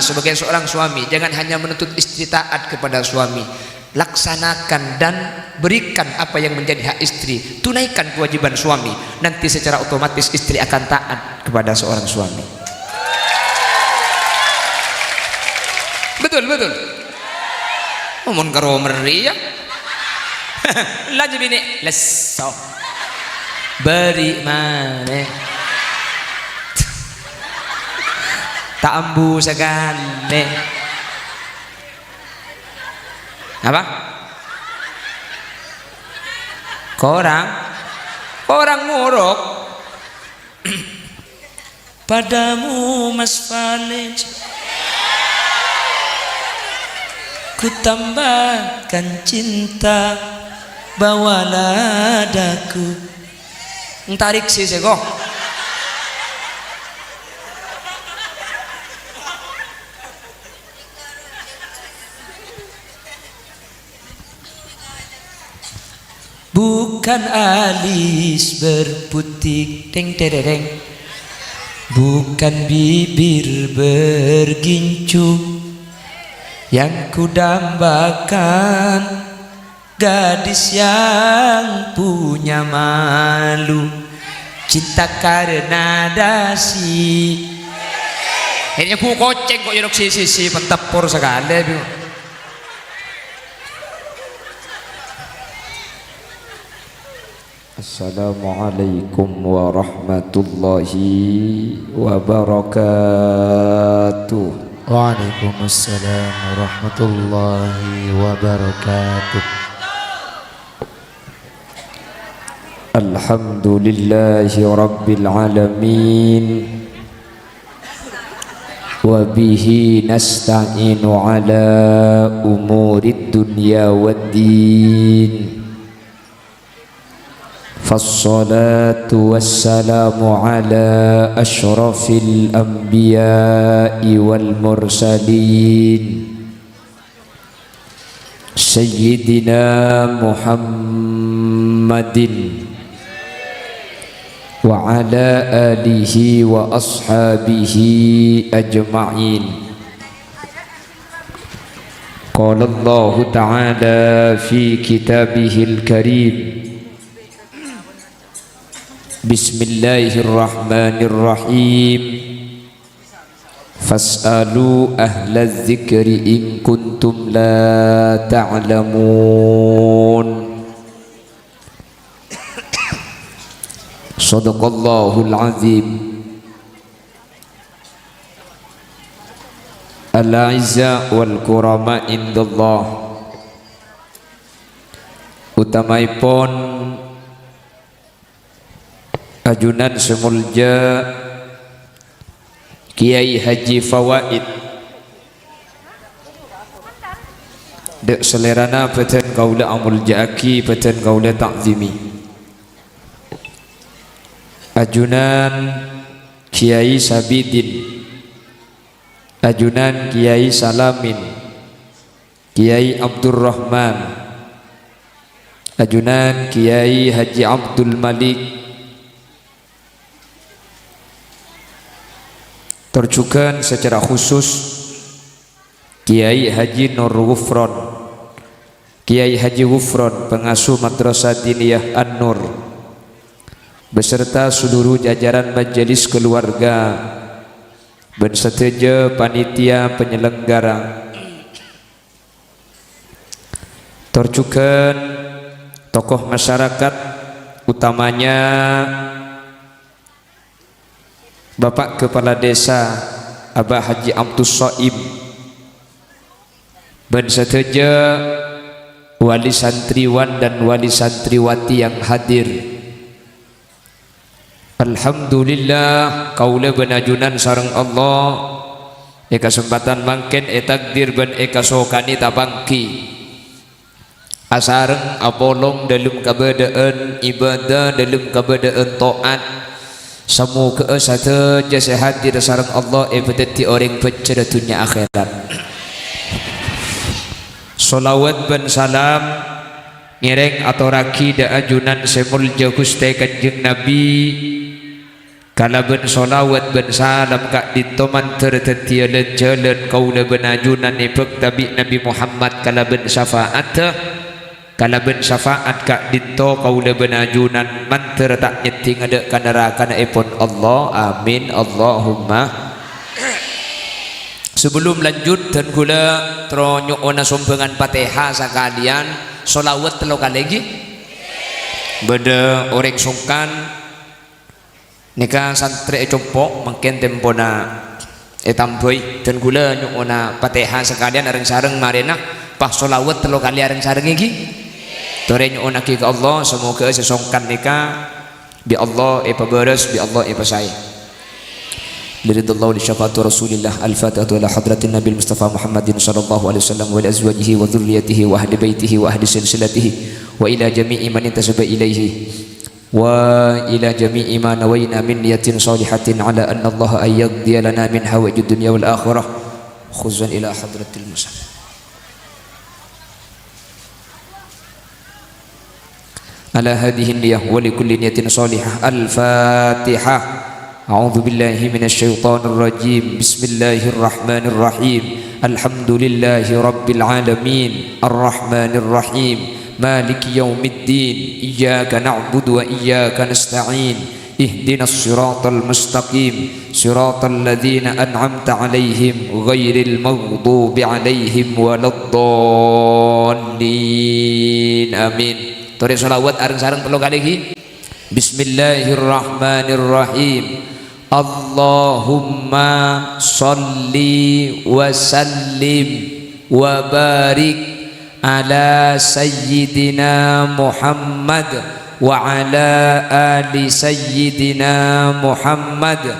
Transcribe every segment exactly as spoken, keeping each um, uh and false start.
sebagai seorang suami, jangan hanya menuntut istri taat kepada suami. Laksanakan dan berikan apa yang menjadi hak istri. Tunaikan kewajiban suami. Nanti secara otomatis istri akan taat kepada seorang suami. Betul, betul. Omon karo meri ya. Laju bini, lesso. Beri mana? Tak ambu sekali. Apa? Korang? Korang ngorok. Padamu, Mas Falej, ku tambahkan cinta, bawalah daku. Entarik sih, seko. Bukan alis berputik, deng, derereng. Bukan bibir bergincu yang kudambakan, gadis yang punya malu, cinta karena dasi. Ini ku koceng kok yodok sisi-sisi, mentepur sekali. Assalamualaikum warahmatullahi wabarakatuh. Waalaikumsalam warahmatullahi wabarakatuh. Alhamdulillahi rabbil alamin. Wa bihi nasta'inu ala umurid dunya waddin. Fassalatu wassalamu ala asyrafil anbiya'i wal mursalin, Sayyidina Muhammadin wa ala alihi wa ashabihi ajma'in. Qala Allahu ta'ala fi kitabihil karim. Bismillahirrahmanirrahim. Fas'alu ahla dzikri in kuntum la ta'lamun. Shadaqallahul azim. Al-a'izza wal kurama indallah. Utamaipun ajunan sè molja Kiai Haji Fawaid. Dâ' salèrana bâdân kaulâ amolja'aghi, bâdân kaulâ ta'zimi. Ajunan Kiai Sabidin, ajunan Kiai Salamin, Kiai Abdurrahman, ajunan Kiai Haji Abdul Malik, tor jhughân secara khusus Kiai Haji Nur Ghufron, Kiai Haji Ghufron, pengasuh Madrasah Diniyah An-Nur, beserta seluruh jajaran majelis keluarga bân sadhâjâ panitia penyelenggara. Tor jhughân tokoh masyarakat, utamanya Bapak Kepala Desa Abah Haji Abdus Soim, bân sadhâjâ wali santriwan dan wali santriwati yang hadir. Alhamdulillah, kaulâ bân ajunan sareng Allah è kasempadhân mangkèn ètakdir bân èkasokanè tapangghi asareng apolong dâlem kabâdâ'ân ibadah, dâlem kabâdâ'ân to'at. Samoghâ'â sadhâjâ sè hadir sareng Allah èpadhâddhi orèng bhâjjhrâ dhunnya akhèrat. Sholawat bân salam ngèrèng atorraghi dâ' ajunan sè molja Ghustè Kanjeng Nabi, Kalabân shalawat bân salam ka'dinto mandhâr dhâddhiyâ lan-jhâlân kaulâ bân ajunan èbhâkta bi' Nabbhi Muhammad kalabân syafa'atta, kalabân syafa'at ka'dinto kaulâ bân ajunan mandhâr ta' nyeddhing adâ' ka narakanaèpon Allah. Amin, Allahumma. Sabellum lanjut, dân kaulâ terro nyo'ona sombhângan Fatihah sakalèyan shalawat tello kalè, ghi? Bâdâ orèng songkan nèka santrè è compo', mangkèn tempona ètambâi, dân kaulâ nyo'ona Fatihah sakalèyan areng-sareng marèna, pas shalawat tello kalè areng-sareng, ghi? Torè nyo'onaghi ka Allah, samoghâ sè songkan nèka bi' Allah èpabârâs, bi' Allah èpasaè. Liridallah wa li syafa'ati Rasulillah. Al-Fatihatu ila hadratin Nabil Mustafa Muhammadin sallallahu alaihi wasallam wa li azwajihi wa dzurriyyatihi wa ahli baitihi wa ahli silsilatihi wa ila jami'i man intasaba ilaihi wa ila jami'i ma nawaina min niyatin shalihatin ala anna Allah an yaqdiya lana min hawaijid dunya wal akhirah, khususan ila hadratil musannif. Ala hadhihi niyah wa li kulli niyatin shalihah. Al-Fatihah. A'udzu billahi minasy syaithanir rajim. Bismillahirrahmanirrahim. Alhamdulillahi rabbil alamin. Arrahmanirrahim. Maliki yaumiddin. Iyyaka na'budu wa iyyaka nasta'in. Ihdinas siratal mustaqim, siratal ladzina an'amta 'alaihim, ghairil maghdubi 'alaihim waladdallin. Amin. Torè shalawat areng-sareng tello kalè, ghi. Bismillahirrahmanirrahim. Allahumma shalli wa sallim wa barik ala Sayyidina Muhammad wa ala ali Sayyidina Muhammad.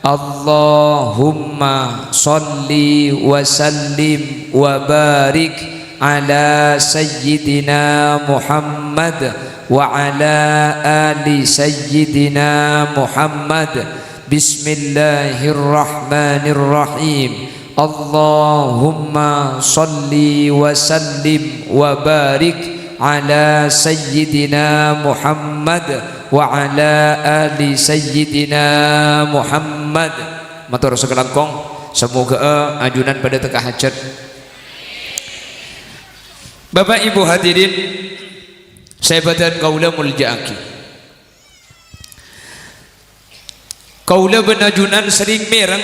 Allahumma shalli wa sallim wa barik ala Sayyidina Muhammad wa ala ali Sayyidina Muhammad. Bismillahirrahmanirrahim. Allahumma shalli wa sallim wa barik ala Sayyidina Muhammad wa ala ali Sayyidina Muhammad. Mator sakalangkong, samoghâ ajunan padâ tekka hajat. Bapak Ibu hadirin sè bâdhân kaulâ molja'aghi. Kaulâ bân ajunan serrèng mèreng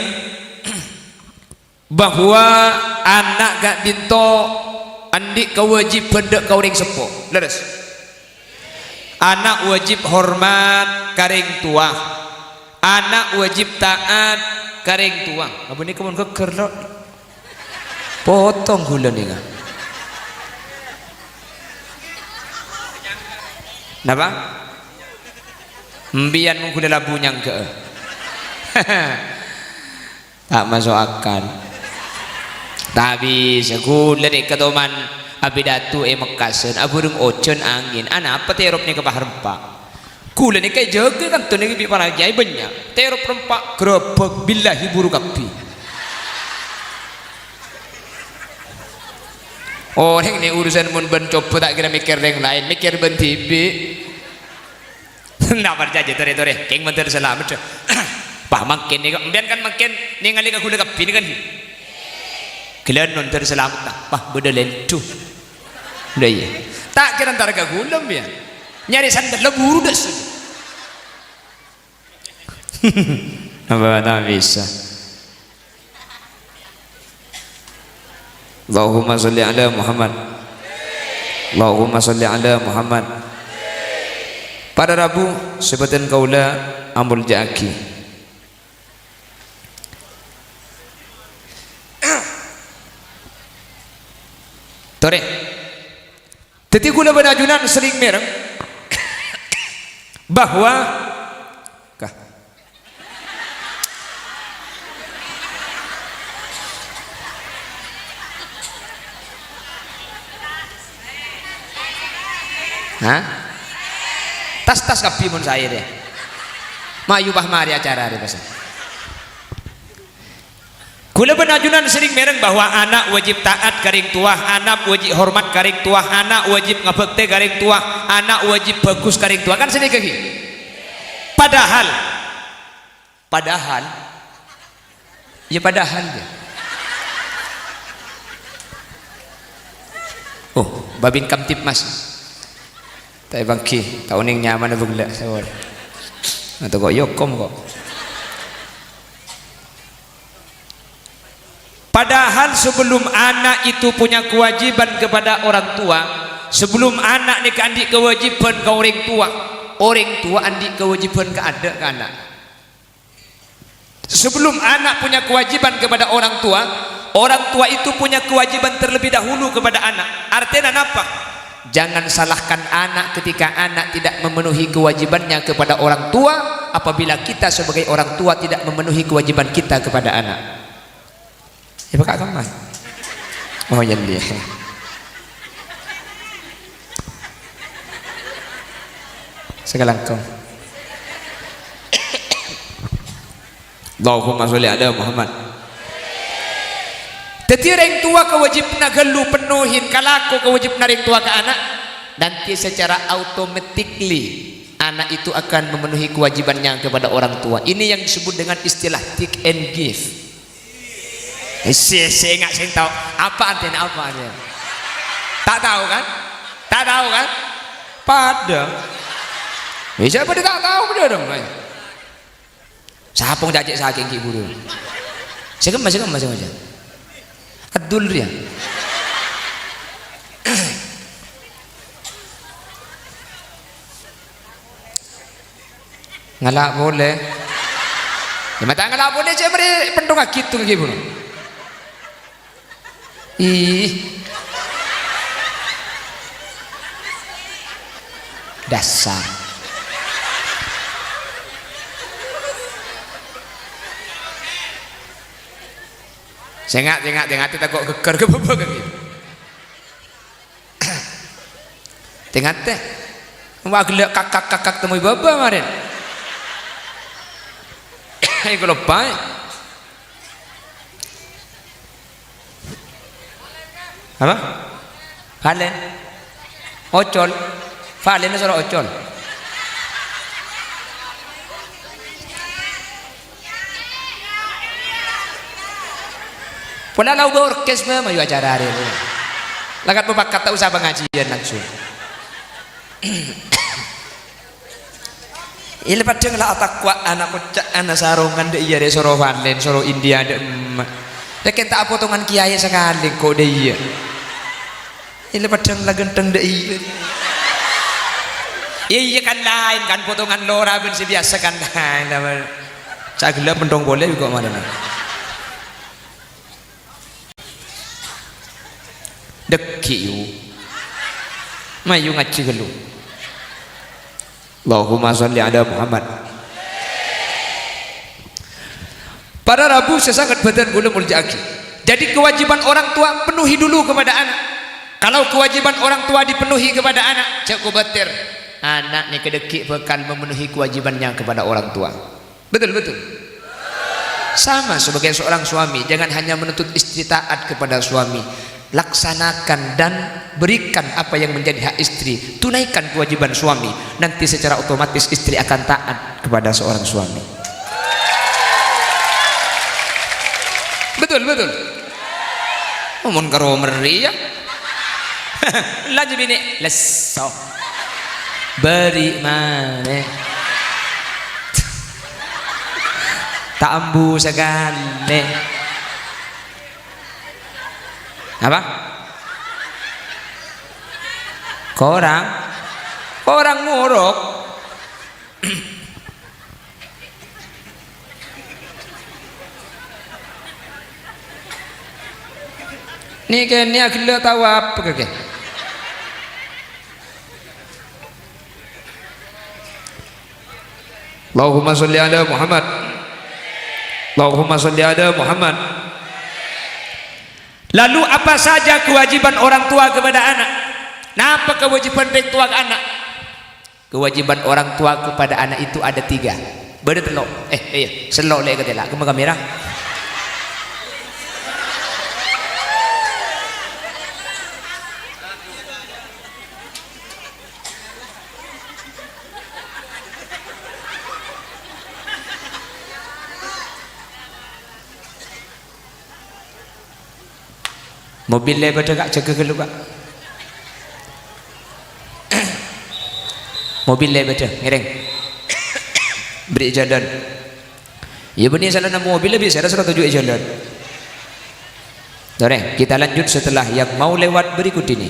bahwa ana' ka'dinto andi' kawâjibhân dâ' ka orèng seppo. Lerres? Ana' wâjib hormat ka rèng towa. Ana' wâjib ta'at ka rèng towa. Abâ nèka mon ghâgghâr, lo. Potong ghulâ nèka. Napa? Empèyan mon ghulâ labu nyangghâ'â. Ta' maso' akal. Ta' bisa, ghulâ nèka toman apidato è Mekkasân, abhâreng ojhân angèn. Anapa terop nèka pas rempa'? Ghulâ nèka èjâgâ kanto nèka bi' para kèyaè bânnya'. Terop rempa' grâbâk billahi buru kabbhi. Orèng nè urusan mon bân coba ta' kèra mèkkèr rèng laèn, mèkkèr bân dhibi'. Na' parcajâ, torè-torè, kèng mandhâr salamet. Pas mangkèn nèka, empèyan kan mangkèn nèngalè ka ghulâ kabbhi nèka kan? Ghellâ' mandhâr salamet, nah, pas bâdâ lèndhu. Lha iyâ. Ta' kèra entar ka ghulâ, empèyan. Nyarè sandhâllâ buru dâ' sè. Apa ta' bisa? Allahumma sholli ala Muhammad. Allahumma sholli ala Muhammad. Para rabu, sè bâdhân kaulâ amolja'aghi. Torè. Dhâddhi, ghulâ bân ajunan serrèng mèreng bahwa, kah? Hah? Tas-tas kabbhi mon saè rè. Mayu pas marè acara rè pas. Ghulâ bân ajunan serrèng mèreng bahwa ana' wâjib ta'at ka rèng towa, ana' wâjib hormat ka rèng towa, ana' wâjib ngabhâktè ka rèng towa, ana' wâjib bhâghus ka rèng towa. Kan sanèka ghi? Padahal Padahal, ya padahal ya. Oh, Babin Kamtibmas. Ta' èpangghi, ta' onèng nyamana bângla, sawal. Atau kok yokom kok. Padahal sebelum anak itu punya kewajiban kepada orang tua, sebelum anak nèka andi' kewajiban ka orèng towa, orèng towa andi' kewajiban ka adâ' ka ana'. Sebelum anak punya kewajiban kepada orang tua, orang tua itu punya kewajiban terlebih dahulu kepada anak. Artèna napa? Jangan salahkan anak ketika anak tidak memenuhi kewajibannya kepada orang tua, apabila kita sebagai orang tua tidak memenuhi kewajiban kita kepada anak. Èpakka' kemma? Oh, iyâ, iyâ. Sakalangkong. Allahumma sholli ala Muhammad. Dhâddhi, rèng towa kawâjibhânna ghâllu pennohin kalako kawâjibhânna rèng towa ka ana', nanti secara automatically anak itu akan memenuhi kewajibannya kepada orang tua. Ini yang disebut dengan istilah take and give. Sè, sè, enga' sè tao. Apa artinya, apa artinya? Ta' tao, kan? Ta' tao, kan? Padâ. Bisa padâ ta' tao, padâ dong, ayo. Sapa cacè' sakèng ghi' buru? Sè kemma, sè kemma, sè kemma. Abdul rèya. Ngala' polè. Ya, ma' ta' ngala' polè, cè' marè penthong aghitong ghi' buru. Ih. Dasar. Sènga', sènga', sènga', tako' ghâggâr ka bâbâ kèngèng. Tè-ngatè. Wah, ghellâ' kak-kak-kak-kak temmoy bâbâ marèn. Èkaloppaè. Apa? Valen. Ocol. Valen soro ocol. Pola la obâ orkes, ma-, mayu acara arè. La kan mopakat ta' osa pangajiân langsung. Ella paddhâng la atakwa ana' kocca'an, ana' sarongan dâ' iyâ rè soro valen, soro India dâ' emma'. Rè kèng ta' apotongan kiyaè sakalè ko' dâ' iyâ. Ella paddhâng la ghântheng dâ' iyâ. Iyâ, iyâ kan laèn, kan potongan lora bân sè biyasa kan laèn. Ca' ghellâ' penthong polè ko' marèna. Dâgghi', yu. Mayu ngajhi ghâllu. Allahumma sholli ala Muhammad. Para rabu sè sanget bâdân kaulâ molja'aghi. Jadi, kewajiban orang tua penuhi dulu kepada anak. Kalau kewajiban orang tua dipenuhi kepada anak, jhâ' kobâtèr. Ana' nèka dâgghi' bhâkal memenuhi kewajibannya kepada orang tua. Betul, betul. Sama sebagai seorang suami, jangan hanya menuntut istri taat kepada suami. Laksanakan dan berikan apa yang menjadi hak istri. Tunaikan kewajiban suami. Nanti secara otomatis istri akan taat kepada seorang suami. Betul, betul. Mon karo mèrrè, ya. Laju binè', lesso. Bâri' manè. Ta' ambu sakalè. Apa? Korang? Korang morok. Nèka, nèka ghellâ' tao apa kèya? Allahumma sholli ala Muhammad. Allahumma sholli ala Muhammad. Lalu apa saja kewajiban orang tua kepada anak? Napa kewajiban rèng towa ka ana'? Kewajiban orang tua kepada anak itu ada tiga. Bâdâ tello'. Eh, iyâ, sello' lè' katèla'. Kemma kamera? Mobil lè bâdâ, Ka', jâgâ ghâllu, Ka'. Mobil lè bâdâ, ngèrèng. Bherri' jhâlân. Iyâ, bânnè sala nemmona mobil, bisa sala toju' è jhâlân. Torè, kita lanjut setelah yang mau lewat berikut ini.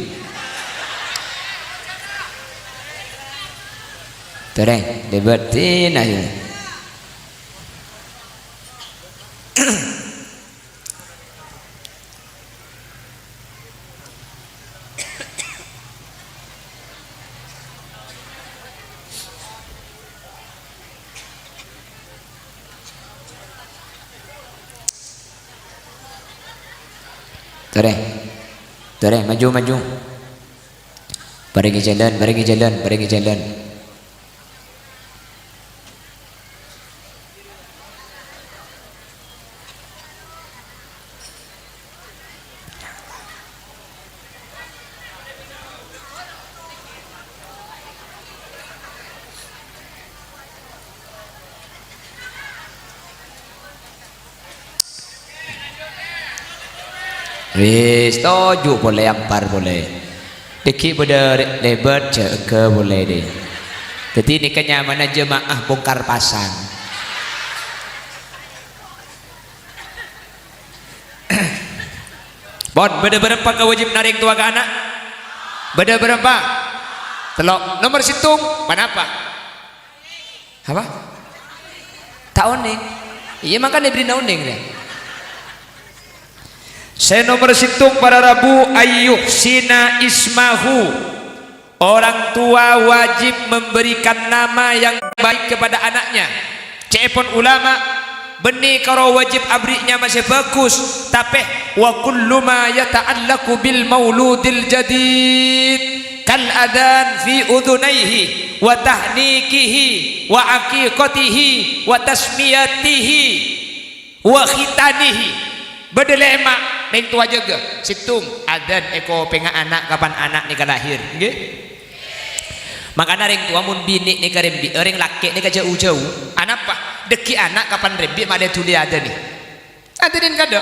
Torè, lèbât, sèna, yâ. Torè. Torè, maju, maju. Parèngè jhâlân, parèngè jhâlân, parèngè jhâlân. Wis, toju' polè, ampar polè. Dâgghi' bâdâ rè-, lèbât, jâ' èghâ polè, dhi. Dhâddhi, nèka nyamana jemaah bongkar pasang. Pon, bâdâ bârâmpa kawâjibhânna rèng towa ka ana'? Bâdâ bârâmpa? Tello'. Nomer sèttong, ponapa? Apa? Ta' onèng. Iyâ, mangkana èbherri'na onèng, rè. Sè nomer sèttong, para rabu, ayyuhsina ismahu. Orang tua wajib memberikan nama yang baik kepada anaknya. Ca'èpon ulama, bânnè karo wajib aberri' nyama sè bhâghus, tapè wa kullu ma yata'allaqu bil mauludil jadid, kal adzan fi udzunaihi, wa tahnikihi, wa aqiqatihi, wa tasmiyatihi. Wa khitanihi. Bâdâ lèma' rèng towa jâgâ. Sèttong, adzan è kopèngnga ana' kapan ana' nèka lahir. Ngghi? Mangkana rèng towa mon binè' nèka rembi', orèng lakè' nèka jâu-jâu. Anapa? Dâgghi' ana' kapan rembi' ma'lè dhuli adzanè. Adzanè kaadâ'.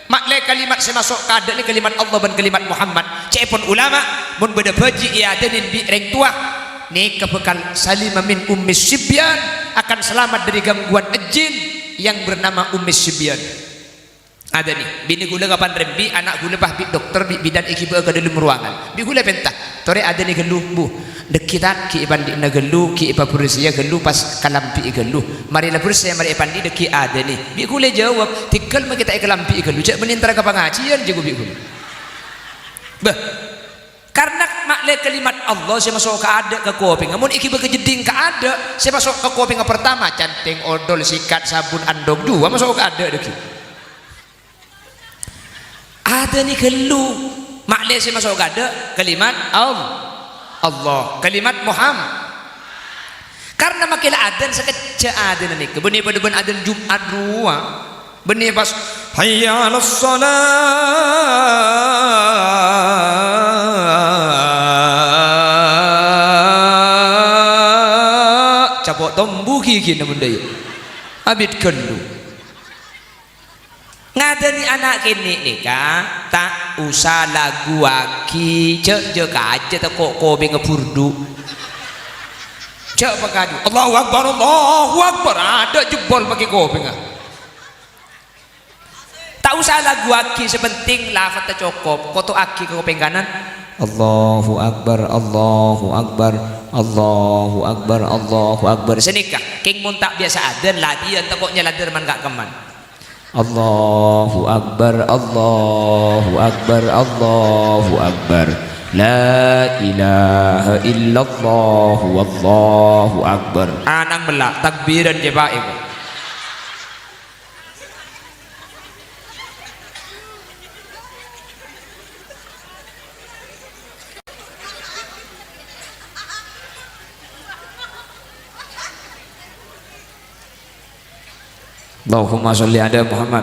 Ma'lè kalimat sè maso' kaadâ' nèka kalimat Allah bân kalimat Muhammad. Ca'èpon ulama, mon bâdâ bhâji' èadzanè bi' rèng towa, nèka bhâkal salima min ummis sibyan, akan selamat dari gangguan jin yang bernama ummis sibyan. Adzanè, binè ghulâ kapan rembi', ana' ghulâ pas bi' dokter, bi' bidan èghibâ'â ka dâlem ruangan. Bi' ghulâ èpènta, "Torè adzanè ghâllu, Bu." Dâgghi' ta' ghi' èpandi'na ghâllu, ghi' èpabersèya ghâllu, pas kalambi'i ghâllu. Marè la bersè, marè èpandi' dâgghi' adzanè. Bi' ghulâ jâwâb, "Tèngghâl ma' ghi' ta' èkalambi'i ghâllu, jâ' mènèng entarra ka pangajiân," jâwâb bi' ghulâ. Bâh, Karna ma'lè kalimat Allah sè maso' kaadâ' ka kopèngnga, mon èghibâ ka jeddhing kaadâ', sè maso' ka kopèngnga partama, cantèng, odol, sikat, sabun, andhuk, duwâ' maso' kaadâ' dâgghi'. Adzanè ghâllu, ma'lè sè maso' kaadâ', kalimat Al-, Allah, kalimat Muhammad. Karna makè la adzan sakejjhâ' adzanna nèka. Bânnè padâ bân adzan Jum'at rowa. Bânnè pas, "Hayya 'alas shalah." Capo' tombu ghighina mon dâ' iyâ. Abit ghâllu. Ngadâni ana' kènè' nèka, ta' osa laguwaghi, jâ', jâ' kajâ tako' kopèngnga burdu'. Jâ' pakaju, "Allahu Akbar, Allahu Akbar," adâ' jebbhâl makè kopèngnga. Ta' osa laguwaghi, sè pentèng lafadhdhâ cokop, koto'aghi ka kopèng kanan. "Allahu Akbar, Allahu Akbar, Allahu Akbar, Allahu Akbar." Sanèka, kèng mon ta' biyasa adzan, ladhiyân tako' nyaladdhâr man-, ka-, kemman. Allahu Akbar, Allahu Akbar, Allahu Akbar. La ilaha illallah, wallahu akbar. Anang mella', takbiran jâ' paè. Allahumma sholli ala Muhammad.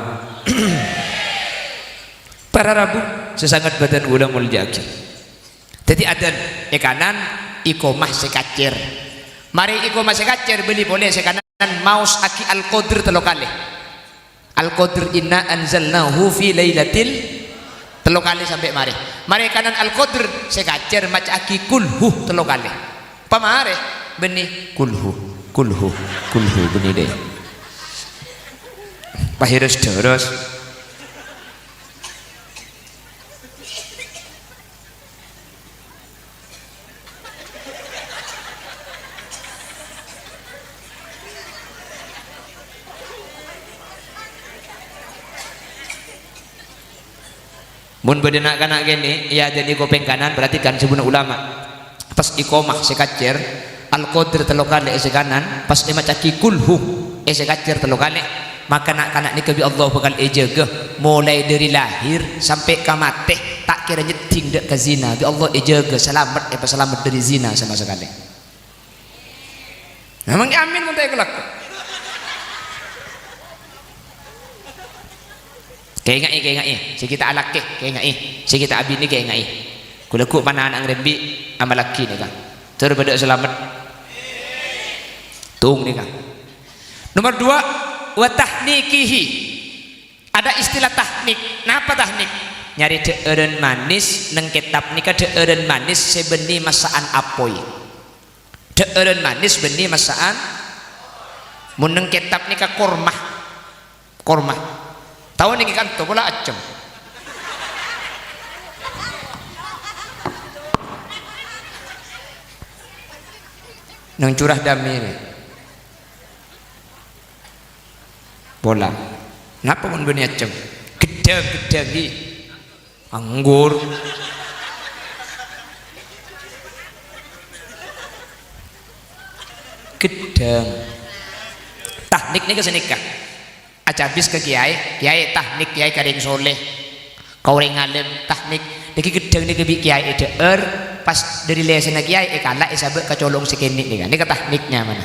Para rabu, sè sanget bâdhân kaulâ molja'aghi. Dhâddhi, adzan è kanan, iqamah sè kacèr. Marè iqamah sè kacèr, bâli polè sè kanan, maosaghi Al-Qadr tello kalè. Al-Qadr, "Inna anzalnahu fi lailatil," Tello kalè sampè' marè. Marè kanan Al-Qadr, sè kacèr maca'aghi kulhu tello kalè. Pamarè, bânnè kulhu, kulhu, kulhu, bânnè dâ'. Pahèrros-dârros. Mon bâdâ na'-kana' kènè' èadhâni kopèng kanan, perhatikan sabuna ulama. Pas iqamah sè kacèr, Al-Qadr tello kalè è sè kanan, pas èmaca'aghi kulhu è sè kacèr tello kalè, maka na'-kana' nèka bi' Allah bhâkal èjâgâ molaè dâri lahèr sampè' ka matè, ta' kèra nyeddhing dâ' ka zina, bi' Allah èjâgâ, salamet, èpasalamet dâri zina sama sakalè. Memang amin mon ta' èkalako. Kaènga'è, kaènga'è, sè ghi' ta' alakè, kaènga'è, sè ghi' ta' abinè, kaènga'è. Ghu-lagghu' panana' ngrembi', amallaghi nèka. Tor bâdâ salamet. Tung nèka. Nomor dua, wa tahnikihi. Ada istilah tahnik. Napa tahnik? Nyarè dhâ'ârân manis, neng kètab nèka dhâ'ârân manis sè bânnè massa'an apoy. Dhâ'ârân manis bânnè massa'an. Mon neng kètab nèka korma. Korma. Tao nèka kanto pola accem. Neng Curah Damè nè. Pola. Napa mon bânnè accem? Ghedhâng, ghedhâng, ghi. Anggur. Ghedhâng. Tahnik nèka sanèka. Acabis ka kiyaè, kiyaè tahnik kiyaè ka rèng soleh. Ka orèng alim, tahnik. Nèka ghedhâng nèka bi' kiyaè èdhâ'âr, pas dâri lèsanna kiyaè èkala' èsabâ' ka colong sè kènè' nèka. Nèka tahnik nyamana.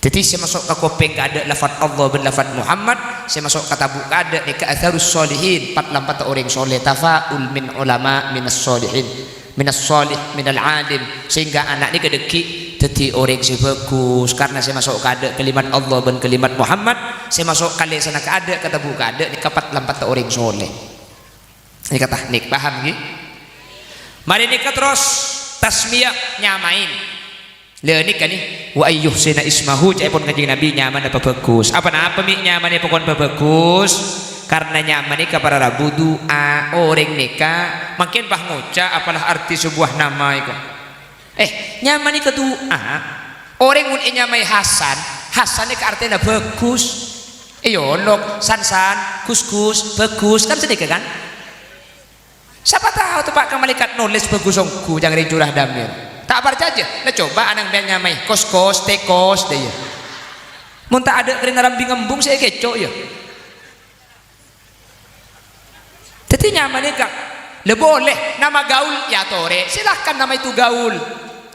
Dhâddhi sè maso' ka kopèng kaadâ' lafat Allah bân lafat Muhammad, sè maso' ka tabu' kaadâ' nèka atharus sholihin, pat-lampatta orèng soleh, tafaul min ulama minas sholihin, minas sholih, minal alim, sehingga ana' nèka dhâggi' dhâddhi orèng sè bhâghus, karna sè maso' kaadâ' kalimat Allah bân kalimat Muhammad, sè maso' ka lèsanna kaadâ' ka tabu' kaadâ' nèka pat-lampatta orèng soleh. Nèka tahnik, paham, ghi? Marè nèka terros tasmiyah, nyamaè. Lha nèka nè, "Wa ayyuhsina ismahu," ca'èpon Kanjeng Nabi, nyamana pabhâghus. Apa-napa mè' nyamana pokon pabhâghus? Karna nyama nèka para rabu du'a. Orèng nèka mangkèn pas ngoca' apalah arti sebuah nama èko. Eh, nyama nèka du'a. Orèng mon ènyamaè Hasan, Hasan nèka artèna bhâghus. Èolok, San-san, Gus-gus, bhâghus, kan sanèka kan? Sapa tao teppa' ka malaèkat nolès bhâghus ongghu ca'na rèng Curah Damè. Ta' parcajâ? La coba ana' sampèyan nyamaè Kos-kos, Tèkos, dâ' iyâ. Mon ta' adâ' karèna rambi ngembung sè èkèco' iyâ. Dhâddhi nyama nèka, la boleh, nama gaul, ya torè, silahkan nama itu gaul.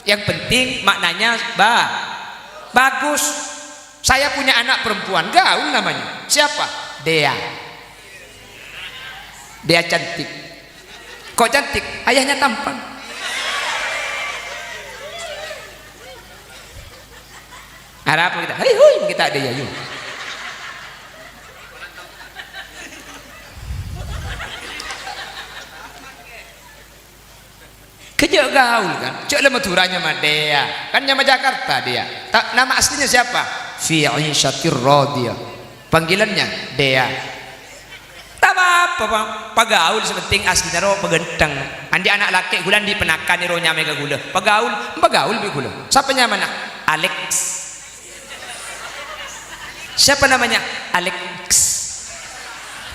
Yang penting maknanya ba-, bagus. Saya punya anak perempuan, gaul namanya. Siapa? Dea. Dea cantik. Kok cantik? Ayahnya tampan. Arapa kita? Hei, hui, kita ada ya, yuk. Kejak gaul kan? Cek le Madura nyama Dea. Kan nyama Jakarta dia. Ta-, nama aslinya siapa? Fi Aisyatir Radiyah. Panggilannya Dea. Tak apa-apa, Bang. Pagaul sè penting aslina ro pagentheng. Andi' ana' lakè' ghulâ andi' ponakan ro nyamaè ka ghulâ. Pagaul, pagaul bi' ghulâ. Sapa nyamana? Alex. Siapa namanya? Alex.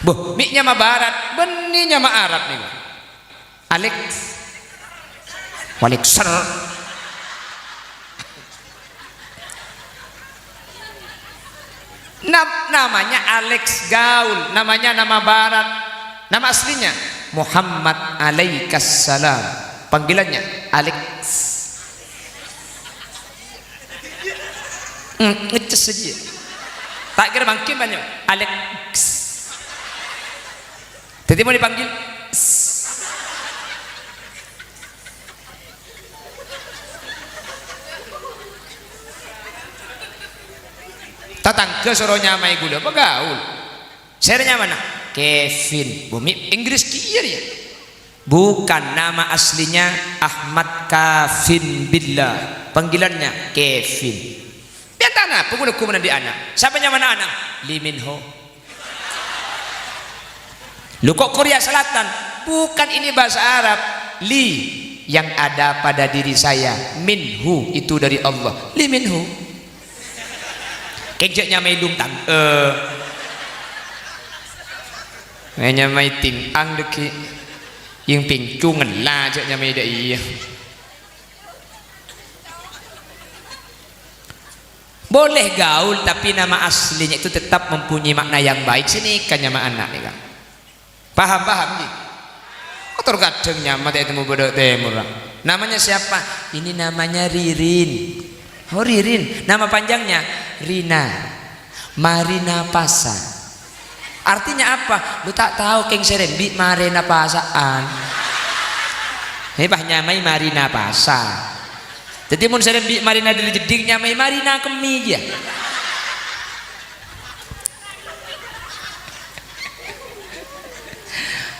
Boh, mè' nyama Barat, bânnè nyama Arab nèko. Alex. Walekser. Nam-, namanya Alex Gaul, namanya nama barat. Nama aslinya Muhammad Alaikas Salam. Panggilannya Alex. Hmm, ngeces saja. Tak kira mangkin banyak. Alex. Dhâddhi mon èpanggil, tatangghâ soro nyamaè ghulâ, pagaul. Sèra nyamana? Kevin. Bâ mè' Inggris kèya rèya. Bukan, nama aslinya Ahmad Kafin Billah. Panggilannya Kevin. Bi'en ta' napa, ghulâ ghu mennang andi' ana'. Sapa nyamana ana'? Lee Min Ho. Lu kok Korea Selatan? Bukan, ini bahasa Arab. Lee, yang ada pada diri saya. Min Ho, itu dari Allah. Lee Min Ho. Kèng jhâ' nyamaè lung tang, eh. Nyamaè ting ang dhâggi'. Yèng pèncung ngella jhâ' nyamaè dâ' iyâ. Boleh gaul, tapi nama aslinya itu tetap mempunyai makna yang baik. Sè nèka nyama ana' nèka. Paham, paham, ngghi? Motor kadhâng nyama ta' ètemmo bâdâ tèmorra. Namanya siapa? Ini namanya Ririn. Oh, Ririn. Nama panjangnya Rina. Marina Pasa. Artinya apa? Lu ta' tao kèng sè rembi' marèna pasa'an. È, pas nyamaè Marina Pasa. Dhâddhi mon sè rembi' marèna Deli Jeddhing nyamaè Marina Kemmi, iyâ.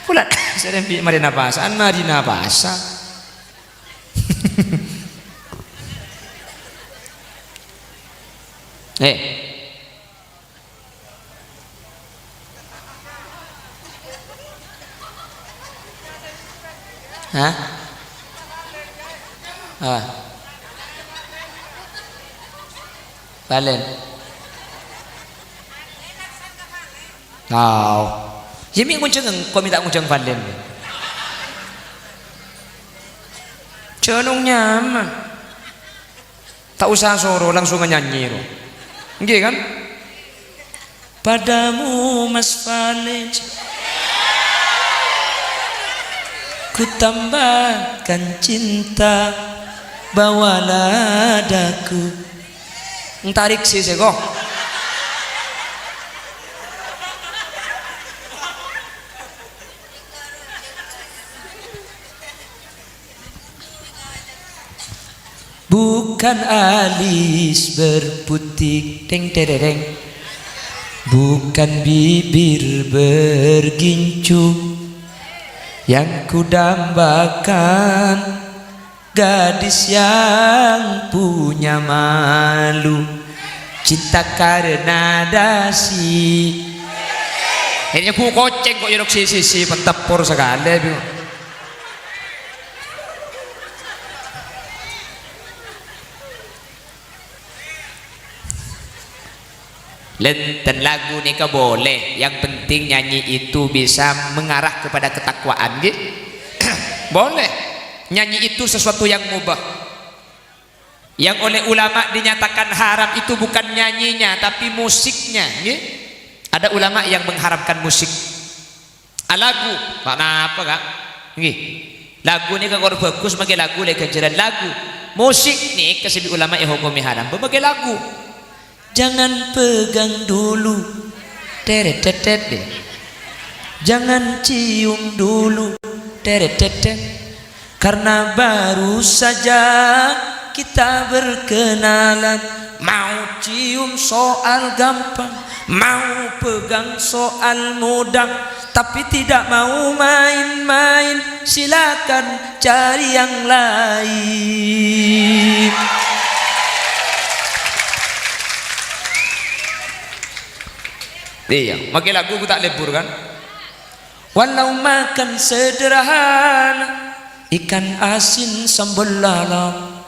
Pula sè rembi' marèna pasa'an, Marina Pasa. Eh. Hah? Ah. Valen. Tao. Yâ, mè' ngonjhâng engko' mè' ta' ngonjhâng Valen. Jhâ' nong nyama. Ta' osa soro, langsung nyanyi, ro. Ngghi, kan? Padamu, Mas Valen, ku tambahkan cinta, bawalah daku. Entarik sih, sih, kok. Bukan alis berputik, teng terereng. Bukan bibir bergincu yang kudambakan, gadis yang punya malu, cinta karena dasi. Akhirnya ku koceng kok yodok sisi-sisi, pentepor sekali. Lènten lagu nèka boleh, yang penting nyanyi itu bisa mengarah kepada ketakwaan, ngghi? Boleh. Nyanyi itu sesuatu yang mubah. Yang oleh ulama dinyatakan haram itu bukan nyanyinya, tapi musiknya, ngghi? Ada ulama yang mengharamkan musik. Ah, lagu, ta' napa, Ka'? Ngghi. Lagu nèka kor bhâghus, makè lagu lè ghânjhârân lagu. Musik nèka sè bi' ulama èhokomè haram, bâ-, makè lagu. Jangan pegang dulu, teret tetet deh. Jangan cium dulu, teret tetet. Karena baru saja kita berkenalan, mau cium soal gampang, mau pegang soal mudah, tapi tidak mau main-main, silakan cari yang lain. Iyâ, makè lagu ku ta' lebur, kan? Walau makan sederhana, ikan asin sambal lala.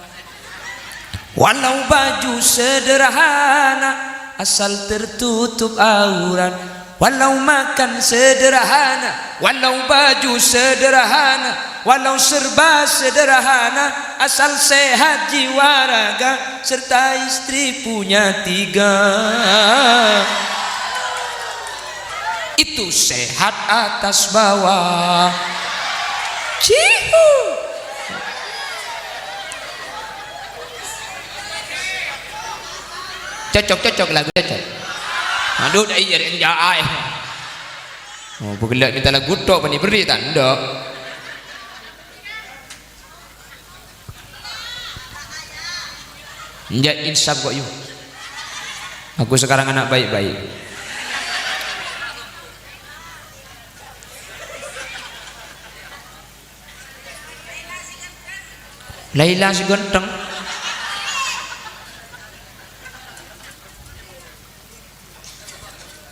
Walau baju sederhana, asal tertutup aurat. Walau makan sederhana, walau baju sederhana, walau serba sederhana, asal sehat jiwa raga serta istri punya tiga. Itu sehat atas bawah. Cihu. Cocok, cocok lagu cocok. Aduh, dâ' iyâ rèng jâ' aè. Oh, bâ' ghellâ' mènta lagu tok, bânnè berri' ta' endâ'. Enjâ' insaf kok, yu. Aku sekarang anak baik-baik. Laila sè ghântheng.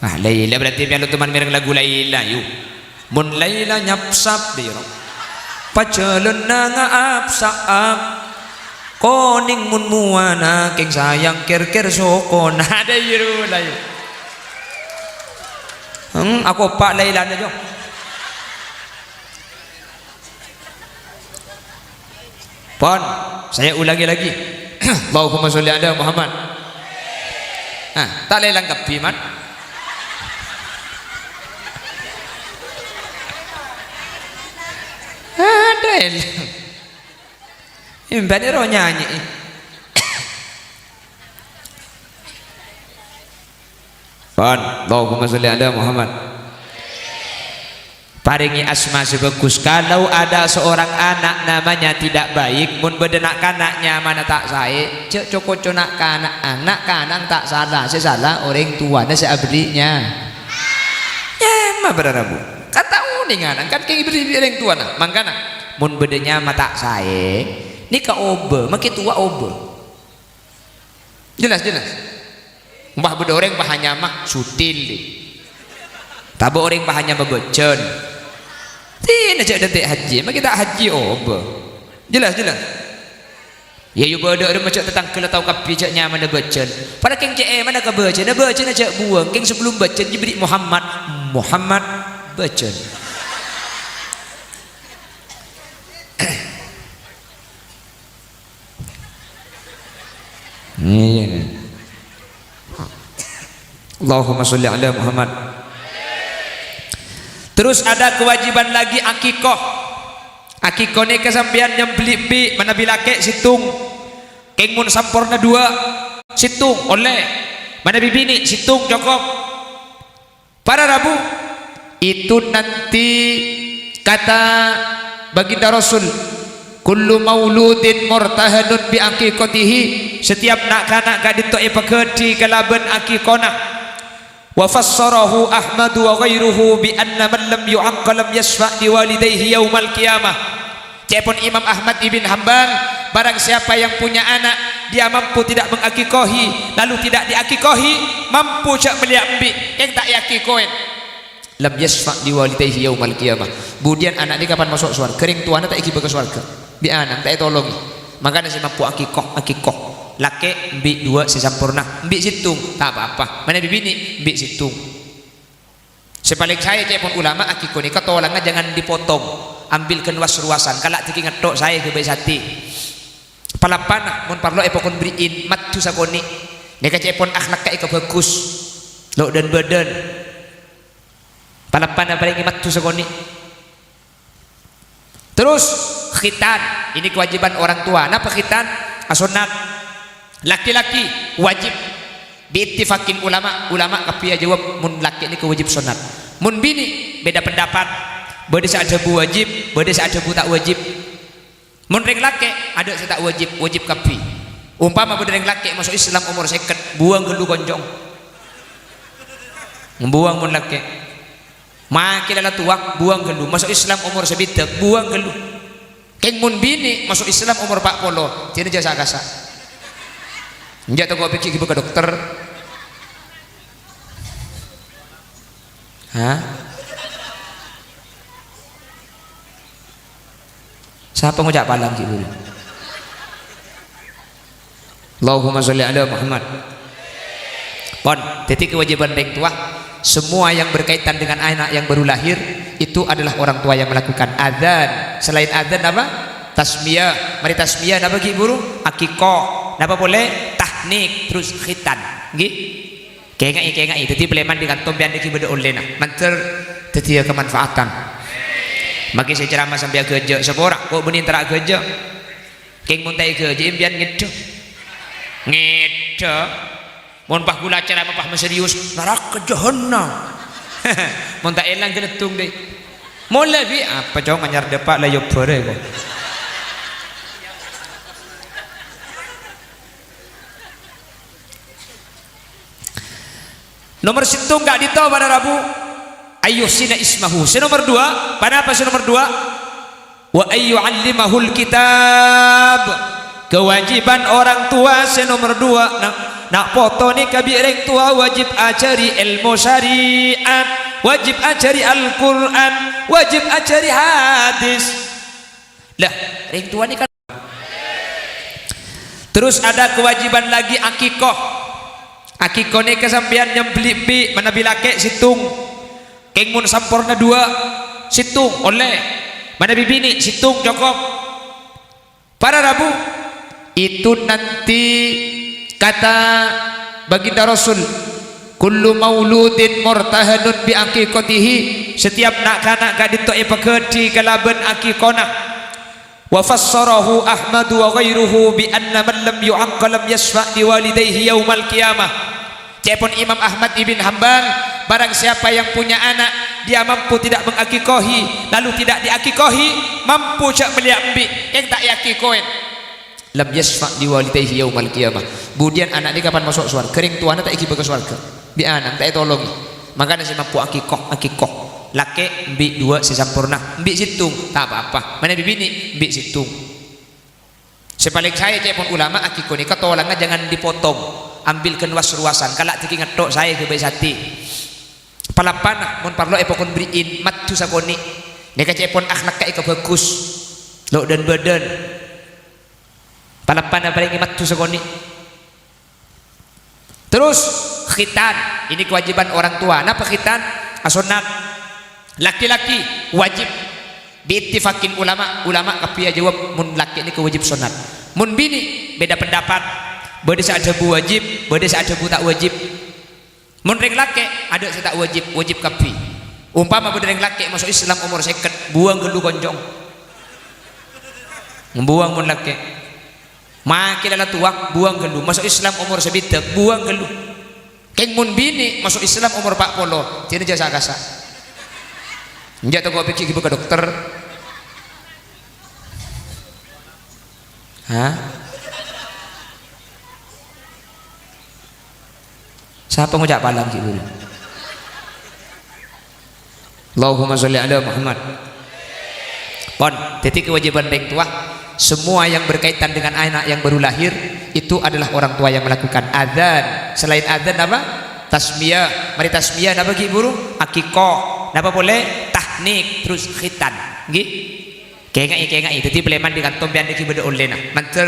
Ah, Laila berarti mèlo toman mèreng lagu Laila, yu. Mon Laila nyapsap, dhi, ro. Pajhâlânna nga'ap-sa'ap. Konèng mon mowana, kèng sayang kèr-kèr sokona. Ada, yu, ro, Laila. Hmm, akopa' Lailana, jo. Pon, saya ulangi lagi. Allahumma sholli ala Muhammad. Nah, ta' lèlang kabbhi, man. Ada lèlang. Embani ro nyanyi. Pon, Allahumma sholli ala Muhammad. Parèngè asma sè bhâghus. Kalau ada seorang anak namanya tidak baik, mon bâdâ na'-kana' nyamana ta' saè, jhâ' co-koco na'-kana', na'-kana' ta' sala, sè sala orèng towana sè aberri'na. Nyama para rabu. Kan ta' onèng ana', kan kèng èberri' bi' orèng towana. Mangkana, mon bâdâ nyama ta' saè, nèka obâ, makè towa obâ. Jelas, jelas. Ompama bâdâ orèng pas anyama Sutil, tabâ orèng pas anyama Bâjân. Dinah jhâ' dântè' hajji, ma' kita hajji obâ. Jelas, jelas. Ya, yu bâdâ orèng ma' jhâ' tatangghâ la tao kabbhi jhâ' nyamana Bâjân. Padahal kèng cè' èmana ka Bâjân, Bâjân jhâ' buwâng, kèng sabellum Bâjân èberri' Muhammad, Muhammad Bâjân. Iya. Allahumma sholli ala Muhammad. Terus ada kewajiban lagi akikoh. Akikoh nèka sampèyan nyembelli embi', manabi lakè' sèttong. Kèng mon samporna duwâ', sèttong ollè. Manabi binè' sèttong cokop. Para rabu, itu nanti kata baginda Rasul, "Kullu mauludin murtahanun bi aqiqatihi," setiap na'-kana' ka'dinto èpaghâdhi kalabân akikona. Wa fassarahu Ahmadu wa ghairuhu bi anna man lam yu'aqqa lam yasfa' li walidayhi yaumal qiyamah. Ca'èpon Imam Ahmad ibn Hambal, barang siapa yang punya anak, dia mampu tidak mengakikohi, lalu tidak diakikohi, mampu jhâ' mellèya embi', kèng ta' èakikoè. Lam yasfa' liwalidayhi yaumal qiyamah. Budiyân ana' nèka kapan maso' sowarghâ, rèng towana ta' èghibâ ka sowarghâ. Bi' ana' ta' ètolongè. Mangkana sè mampu akikoh, akikoh. Lakè' embi' duwâ' sè samporna, embi' sèttong, ta' pa-apa. Manabi binè', embi' sèttong. Sè palèng saè ca'èpon ulama akikoh nèka tolangnga jangan dipotong, ambil ghân was-ruwasan, kala' dhâggingnga tok saè ghâbây satè. Palappana mon parlo èpakon bherri'in maddu sakonè'. Nèka ca'èpon akhlakka èkabhâghus, lo' dân-bâdân. Palappana parèngè maddu sakonè'. Terus khitan, ini kewajiban orang tua. Napa khitan? Asonnat. Laki-laki wajib. Biittifaqil ulama, ulama kabbhi ajâwâb mon lakè' nèka wajib sonnat. Mon binè' beda pendapat. Bâdâ sè adhâbu wajib, bâdâ sè adhâbu ta' wajib. Mon rèng lakè', adâ' sè ta' wajib, wajib kabbhi. Ompama bâdâ rèng lakè' maso' Islam omor sèket, buwâng ghâllu konjhâng. Buwâng mon lakè'. Makè la la towa, buwâng ghâllu. Maso' Islam omor sabidhâk, buwâng ghâllu. Kèng mon binè' maso' Islam omor pa' polo, dinah jhâ' sa-kasa'. Enjâ' tako' pèkkè' ghibâ ka dokter. Hah? Sapa ngoca' palang ghi' buru? Allahumma sholli ala Muhammad. Pon, dhâddhi kewajiban rèng towa, semua yang berkaitan dengan anak yang baru lahir, itu adalah orang tua yang melakukan. Adzan, selain adzan apa? Tasmiyah. Mari tasmiyah napa ghi' buru? Akikoh. Napa polè? Tahnik, terus khitan. Ngghi? Kèngaè, kèngaè. Dhâddhi palèman dhi kantong pèyan dhâggi' bâdâ ollèna. Mandhâr dhâddhiyâ kamanfaatan. Makè sè ceramah sampè' aghâjâ', sapora, ko' bânnè entara aghâjâ'. Kèng mon ta' èghâjâ', empèyan ngèddhâ. Ngèddhâ. Mon pas ghulâ ceramah pas maserius, naraka jahannam. Mon ta' èlang ghâleddhung, dhi. Molè, bi', apa, Cong, anyar dâpa' la èobbhârâ, ko'. Nomor sèttong ka'dinto, para rabu, ayyuhsina ismahu. Sè nomor duwâ', ponapa sè nomor duwâ'? Wa ayyu'allimahul kitab. Kewajiban orang tua sè nomer duwâ', na', na' poto nèka bi' rèng towa wajib ajhâri èlmo syariat, wajib ajhâri Al-Qur'an, wajib ajhâri hadis. Lah, rèng towa nèka. Terus ada kewajiban lagi akikoh. Akikoh nèka sampèyan nyembelli embi', manabi lakè' sèttong. Kèng mon samporna duwâ', sèttong, ollè. Manabi binè', sèttong, cokop. Para rabu, itu nanti kata baginda Rasul, "Kullu mauludin murtahanun bi aqiqatihi," setiap na'-kana' ka'dinto èpaghâdhi kalabân akikona. Wa fassarahu Ahmad wa ghairuhu bi anna man lam yu'aqqa lam yasyfa' li walidayhi yaumal qiyamah. Ca'èpon Imam Ahmad ibn Hambal, barang siapa yang punya anak, dia mampu tidak mengakikohi, lalu tidak diakikohi, mampu jhâ' mellèya embi', kèng ta' èakikoè. Lam yasyfa' li walidayhi yaumal qiyamah. Budiyân ana' nèka kapan maso' sowarghâ, rèng towana ta' èghibâ ka sowarghâ. Bi' ana' ta' ètolongè. Mangkana sè mampu akikoh, akikoh. Lakè' embi' duwâ' sè samporna, embi' sèttong, ta' pa-apa. Manabi binè', embi' sèttong. Sè palèng saè ca'èpon ulama, akikoh nèka tolangnga jangan dipotong, ambil ghân was-ruwasan, kala' dhâggi' ngetthok saè ghâbây satè. Palappana, mon parlo èpakon bherri'in, maddhu sakonè'. Nèka ca'èpon akhlakka èka bhâghus, lo' dân-bâdân. Palappana parèngè maddhu sakonè'. Terus, khitan. Ini kewajiban orang tua. Napa khitan? Asonnat. Laki-laki wajib. Biittifaqil ulama, ulama kabbhi ajâwâb mon lakè' nèka wajib sonnat. Mon binè' beda pendapat. Bâdâ sè adhâbu wajib, bâdâ sè adhâbu ta' wajib. Mon rèng lakè', adâ' sè ta' wajib, wajib kabbhi. Ompama bâdâ rèng lakè' maso' Islam omor sèket, buwâng ghâllu koncong. Buwâng mon lakè'. Makè la towa, buwâng ghâllu. Maso' Islam omor sabidhâk, buwâng ghâllu. Kèng mon binè' maso' Islam omor pa' polo, dinah jhâ' sa-kasa. Enjâ' tako' pèkkèr ghibâ ka dokter. Hah? Sapa ngoca' palang ghi' buru? Allahumma sholli ala Muhammad. Pon, dhâddhi kewajiban rèng towa, semua yang berkaitan dengan anak yang baru lahir, itu adalah orang tua yang melakukan. Adzan, selain adzan apa? Tasmiyah. Marè tasmiyah napa ghi' buru? Akikoh. Napa polè? Tahnik, terus khitan. Ngghi? Kèngaè, kèngaè. Dhâddhi palèman dhi kanto sampèyan dhâggi' bâdâ ollèna. Mandhâr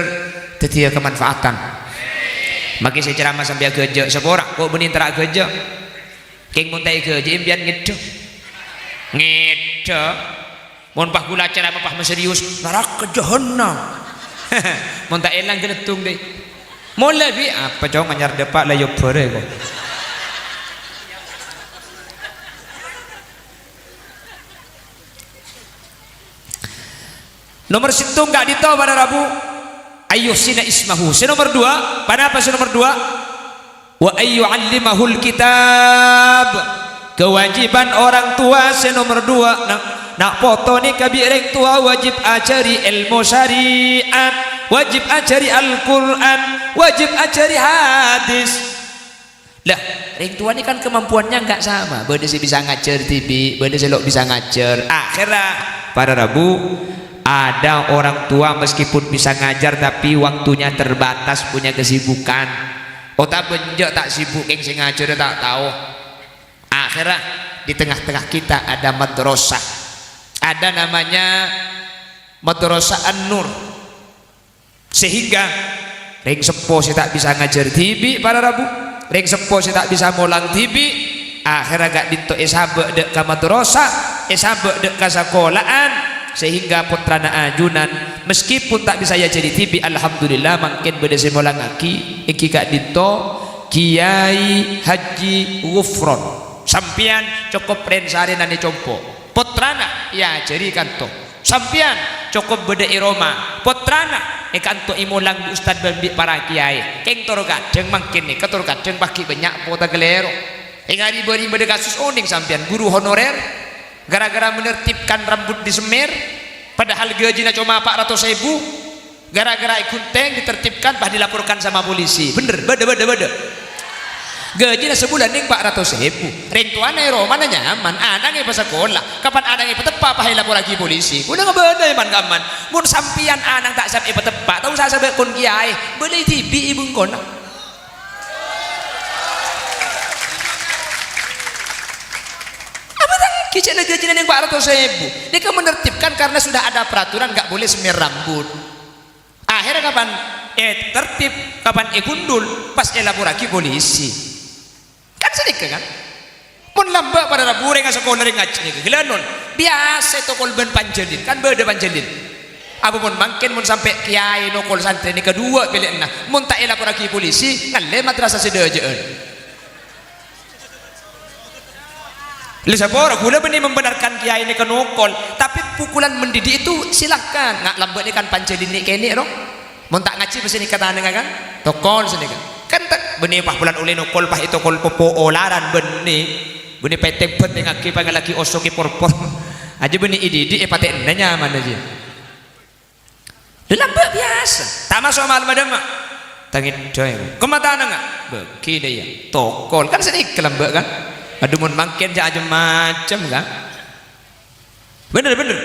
dhâddhiyâ kamanfaatan. Makè sè ceramah sampèyan ghâjâ', sapora, ko' bânnè entara ghâjâ'. Kèng mon ta' èghâjâ'i sampèyan ngèddhâ. Ngèddhâ. Mon pas ghulâ ceramah pas maserius, naraka jahannam. Mon ta' èlang ghâleddhung, dhi. Molè, bi', apa, Cong, anyar dâpa' la èobbhârâ, ko'. Nomer sèttong ka'dinto para rabu, ayyuhsina ismahu. Sè nomer duwâ', ponapa sè nomer duwâ'? Wa ayyu'allimahul kitab. Kewajiban orang tua sè nomer duwâ', na', na' poto nèka bi' rèng towa wajib ajhâri èlmo syariat, wajib ajhâri Al-Qur'an, wajib ajhâri hadis. Lah, rèng towa nèka kan kemampuannya nggak sama. Bâdâ sè bisa ngajhâr dhibi', bâdâ sè lo' bisa ngajhâr. Akhirnya, para rabu, ada orang tua meskipun bisa ngajar, tapi waktunya terbatas, punya kesibukan. Otabâ enjâ' ta' sibuk, kèng sè ngajhârâ ta' tao. Akhirnya, di tengah-tengah kita ada madrasah. Ada namanya Madrasah An-Nur. Sehingga rèng seppo sè ta' bisa ngajhâr dhibi', para rabu, rèng seppo sè ta' bisa molang dhibi', akhirnya ka'dinto èsabâ' dâ' ka madrasah, èsabâ' dâ' ka sakola'an, sehingga pottrana ajunan, meskipun ta' bisa èajhâri dhibi', alhamdulillah, mangkèn bâdâ sè molangaghi, èngghi ka'dinto Kiai Haji Ghufron. Sampèyan cokop rèn-sarènan è compo'. Pottrana èajhâri kanto. Sampèyan cokop bâdâ è roma. Pottrana è kanto èmolang bi' ustad bân bi' para kiyaè. Kèng tor kadhâng mangkèn nèka tor kadhâng paghi' bânnya' pota kalèro. Èngari bâri' bâdâ kasus onèng sampèyan, guru honorer, gara-gara menertibkan rambut di Semèr, padahal gajina coma pa' ratos èbu. Gara-gara èghunting, ditertibkan, pas dilaporkan sama polisi. Bhender, bâdâ, bâdâ, bâdâ. Gajina sabulân nèng pa' ratos èbu. Rèng towana è romana nyaman, ana'na èpasakola. Kapan ana'na èpateppa' pas èlaporraghi polisi. Kaulâ ngabâlâi man-kamman. Mon sampèyan ana'na ta' siap èpateppa', ta' osa sabâ' kon kèyaè. Bâlâi dhibi' è bengkona. Apa ta' ghi' ca'na gajina nèng pa' ratos èbu? Nèka menertibkan karena sudah ada peraturan nggak boleh semir rambut. Akhirnya kapan, eh, tertib, kapan ègundul, pas èlaporraghi polisi. Kan sanèka, kan? Mon lambâ' para rabu rèng asakola rèng ngajhi nèka, ghellâ' non, biyasa ètokol bân panjhâlin, kan bâdâ panjhâlin. Apa mon mangkèn mon sampè' kèyaè nokol santrè nèka duwâ' pèlèyanna, mon ta' èlaporraghi polisi, ngallè madrasah sè dâjâ'ân. Lè, sapora, kaulâ bânnè membenarkan kèyaè nèka nokol, tapè pukulan mendidik itu silahkan. Nga' lambâ' nèka kan panjhâlin nè'-kènè' ro. Mon ta' ngajhi, pas nèka tanengnga kan? Tokol sanèka. Kan ta' bânnè pas bulân ollè nokol, pas ètokol popo olaran bânnè. Bânnè pètèng bâtèngngaghi pangallaghi osokè porpor. Ajâ bânnè èdidik èpatè'ana nyaman ajâ. Lè, lambâ' biyasa. Ta' maso' malem adâmma. Tangèdhâ, kemma tanengnga. Bâghi lè, iyâ. Tokol. Kan sanèka lambâ', kan? Adhu, mon mangkèn jhâ' ajhem-majhem, kan? Bhender, bhender.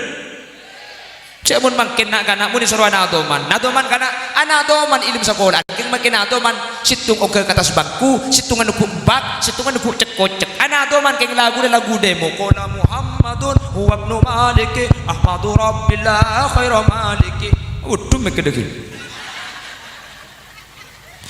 Jhâ' mon mangkèn na'-kana' mon èsoro ana' adoman. Adoman kana', ana' adoman è dâlem sakola. Kèng mangkèn adoman, sèttong ongghâ ka attas bangku, sèttongnga neggu' bak, sèttongnga neggu' cek-kocek. Ana' adoman kèng laguna lagu demo. Qala Muhammadun huwa ibnu Maliki, Ahmadu Rabbi la khaira maliki. Waduh, mèkkè dhâggi'.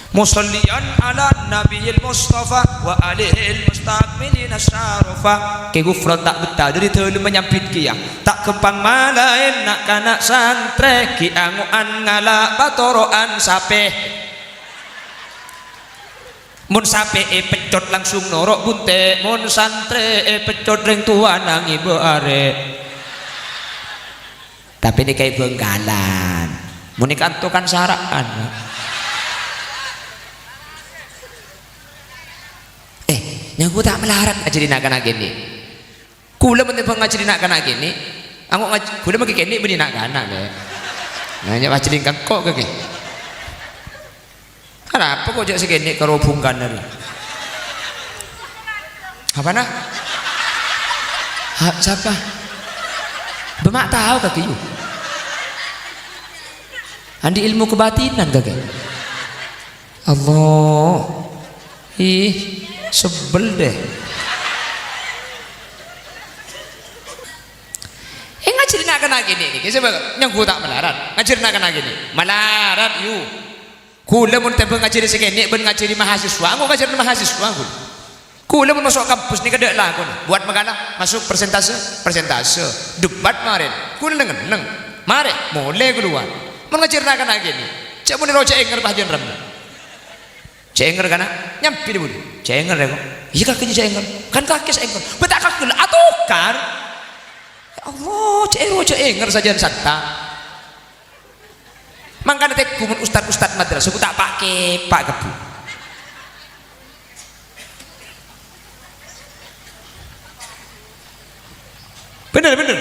Musalliyan ala nabiyil mustafa wa alihil mustakmilina syarafa. Kè Ghufron ta' bettah, dâri dâlemma nyambit kèya. Ta' ghâmpang malaèn na'-kana' santrè, ghi' ango'an ngala' patoro'an sapè. Mon sapè èpeccot langsung noro' bunte', mon santrè èpeccot rèng towana ngibâ arè'. Tapè nèka è Bhângkalan. Mon è kanto kan sara'an. Eh, nyangko ta' malarat ngajhâri na'-kana' kènè'. Kaulâ mon tèmbhâng ngajhâri na'-kana' kènè'. Ango' ngaj-, kaulâ maghi kènè' bânnè na'-kana', Lè'. Nah, nyè' ngajhâri engko' kakè. Arapa kok jhâ' sè kènè' karo bhungkana rè? Apana? Ha, sapa? Bâ ma' tao kakè, yu. Andi' ilmu kebatinan kakè. Allah. Ih, sebel deh. Eh, ngajhâri na'-kana' kènè' nèkè, sapa nyangko ta' malarat? Ngajhâri na'-kana' kènè'. Malarat, yu. Kaulâ mon tèmbhâng ngajhâri sè kènè' bân ngajhâri mahasiswa, engko' ngajhâri mahasiswa, kaulâ. Kaulâ mon maso' kampus nèka dâ' lakona. Buat makalah, masuk persentase, persentase. Debat marèn. Kaulâ neng-enneng. Marè, molè kalowar. Mon ngajhâri na'-kana' kènè', jhâ' mon èro jhâ' ènger, Pak Haji Ramli. Jhâ' ènger, kana'? Nyambi dâ' budi. Jhâ' ènger, ya, kok. Iyâ, kakè jhâ' ènger. Kan kakè sè ènger. Bâ' ta' kakè la atokar. Ya Allah, jhâ' èro jhâ' ènger sajân santa. Mangkana tèngghu mon ustad-ustad madrasah, ghu ta' pakè, Pak, kebbhu. Bhender, bhender.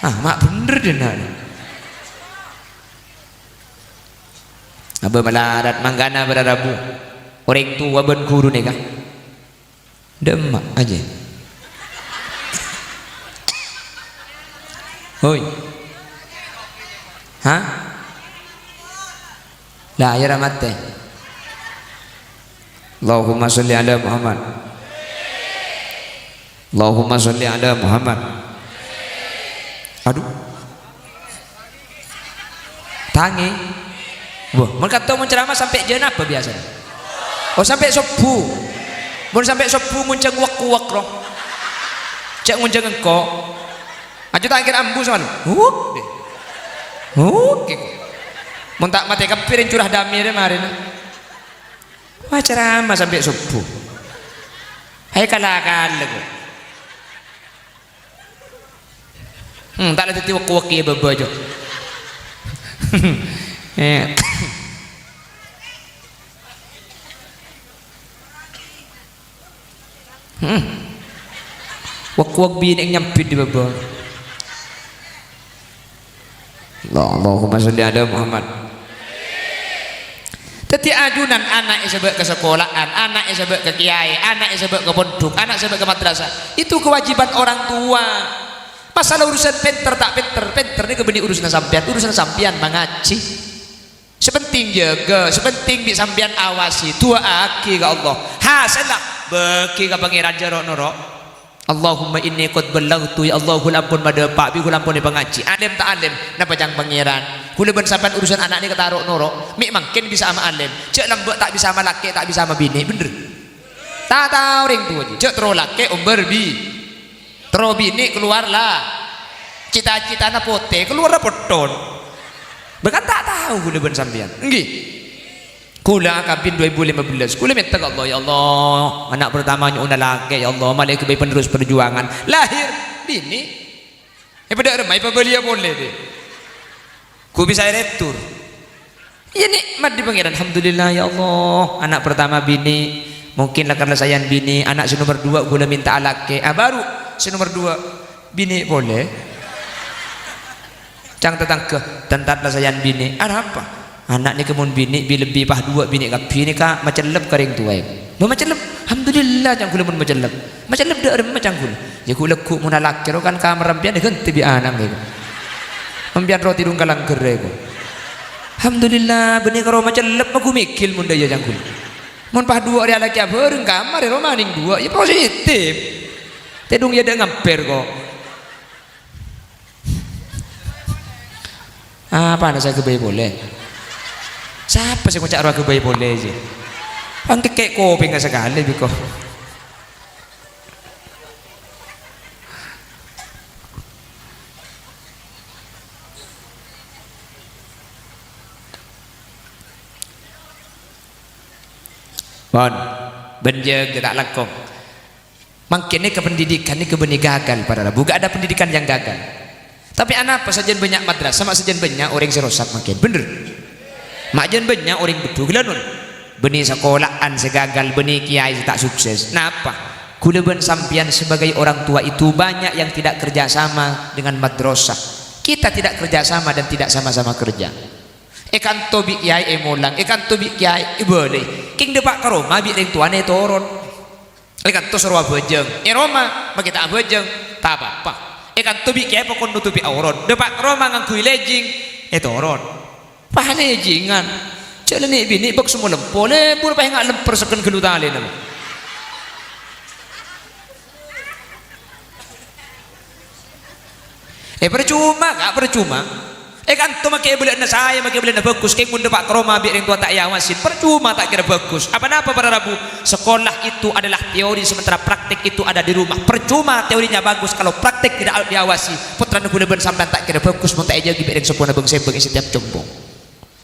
Ah, ma' bhender dina. Abâ malarat mangkana para rabu. Orèng towa bân ghuru nèka. Dâ' emma' ajâ. Hoi. Hah? La, ya ra matè. Allahumma sholli ala Muhammad. Allahumma sholli ala Muhammad. Aduh. Tangè. Wah, mon kato mon ceramah sampè' jhân apa biyasana? Oh, sampè' sobbhu. Mon sampè' sobbhu ngonjhâng wek-kuwek, ro. Cè' ngonjhâng engko'. Aja tak kira ambu soal. Huk, deh. Huk, gitu. Mon ta' matè kabbhi rèng curah damè rè marèna. Wah, ceramah sampè' sobbhu. Hai kala-kala, kok. Hmm, ta' la dhâddhi wek-kuwek iyâ bâbâ, Jo. Eh. Hmm. Wek-kuwek binè' nyambit è bâbâ. Allah, Allahumma sholli ala Muhammad. Dhâddhi ajunan ana' èsabâ' ka sakola'an, ana' èsabâ' ka kèyaè, ana' èsabâ' ka pondhuk, ana' èsabâ' ka madrasah. Itu kewajiban orang tua. Masalah urusan pènter ta' pènter, pènter nèka bânnè urusanna sampèyan, urusanna sampèyan mangajhi. Sè penting jâgâ, sè penting bi' sampèyan awasi, du'aaghi ka Allah. Hasèlla, bâghi ka Pangèran jhâ' ro'-noro'. Allahumma inni qad ballaghtu, ya Allah, ghulâ ampon madhâpa', bi' ghulâ ampon èpangajhi. Alèm ta' alèm, napa ca'na Pangèran? Ghulâ bân sampèyan urusan ana' nèka ta' ro'-noro', mè' mangkèn bisa ma' alèm. Jhâ' lambâ' ta' bisa ma' lakè', ta' bisa ma' binè', bhender? Ta' tao orèng towa jiyâ, jhâ' terro lakè' ombâr bi-, terro binè' kalowar la-, cita-citana potè, kalowarra pettong. Bahkan ta' tao ghulâ bân sampèyan. Èngghi. Ghulâ akabin dua ribu lima belas. Ghulâ mènta ka Allah, "Ya Allah, ana' pertama nyo'ona lakè', ya Allah, malè èghâbây penerus perjuangan." Lahir, binè'. Èpadâ' remma, èpabâliyâ polè, dhi. Ghu bisa èretur. Iyâ, nikmat dhi Pangèran. Alhamdulillah, ya Allah, ana' pertama binè'. Mungkin la karna sayan binè', ana' sè nomer dua ghulâ mènta'a lakè'. Ah, baru sè nomer dua, binè' polè. Ca'na tatangghâ, "Tentat la sayan binè'." "Arapa?" "Ana' nèka mon binè', bi-, lebbi pas duwâ' binè' kabbhi nèka macellep ka rèng towaè." "Bâ macellep?" "Alhamdulillah, ca'na ghulâ mon macellep." "Macellep dâ' remma, ca'na ghulâ?" "Yâ, ghu-, lagghu' mon alakè ro kan kamar rampèyan èghântè bi' ana'na, ko. Rampèyan ro tèdung ka langghârra, ko." "Alhamdulillah, bânnè karo macellep, ma' ghu-, mèghil mon dâ' iyâ, ca'na ghulâ. Mon pas duwâ' rèya alakè abhâreng kamar, ro maning duwâ', yâ positif. Tèdung yâ dâ' ngampèr, ko." Apana sè aghâbây polè? Sapa sè ngoca' rowa aghâbây polè, jiyâ? Pangkèkè' kopèngnga sakalè, bi' ko. Pon, bân jâgâ ta' langkong. Mangkèn nèka pendidikan nèka bânnè gagal, para rabu. Gak ada pendidikan yang gagal. Tapè anapa sajân bânnya' madrasah, ma' sajân bânnya' orèng sè rosak mangkèn? Bhender? Ma' jân bânnya' orèng beddhu ghellâ' non. Bânnè sakola'an sè gagal, bânnè kèyaè sè ta' sukses. Napa? Ghulâ bân sampèyan sebagai orang tua itu banyak yang tidak kerja sama dengan madrasah. Kita tidak kerja sama dan tidak sama-sama kerja. È kanto bi' kèyaè èmolang, è kanto bi' kèyaè èbâlâi. Kèng dâpa' ka roma bi' rèng towana ètoron. È kanto soro abhâjâng, è roma makè ta' abhâjâng, ta' pa-apa. È kanto bi' kèyaè pokon notobhi aurat, dâpa' ka roma ngangghuy lejing, ètoron. Pas lejingan, jhâ' la nè'-binè' bâk semmo lempo, lebur pas enga' lemper sekken ghâllu talèna. Eh, parcoma, Ka', parcoma. Eh, kanto makè bâlâna saè, makè bâlâna bhâghus, kèng mon dâpa' ka roma bi' rèng towa ta' èawasin, parcoma ta' kèra bhâghus. Apa-napa para rabu? Sekolah itu adalah teori, sementara praktek itu ada di rumah. Percuma teorinya bagus kalau praktek tidak diawasi. Pottrana ghulâ bân sampèyan ta' kèra bhâghus mon ta' èjâgâ bi' rèng seppona bâng-sèbâng è setiap compo'.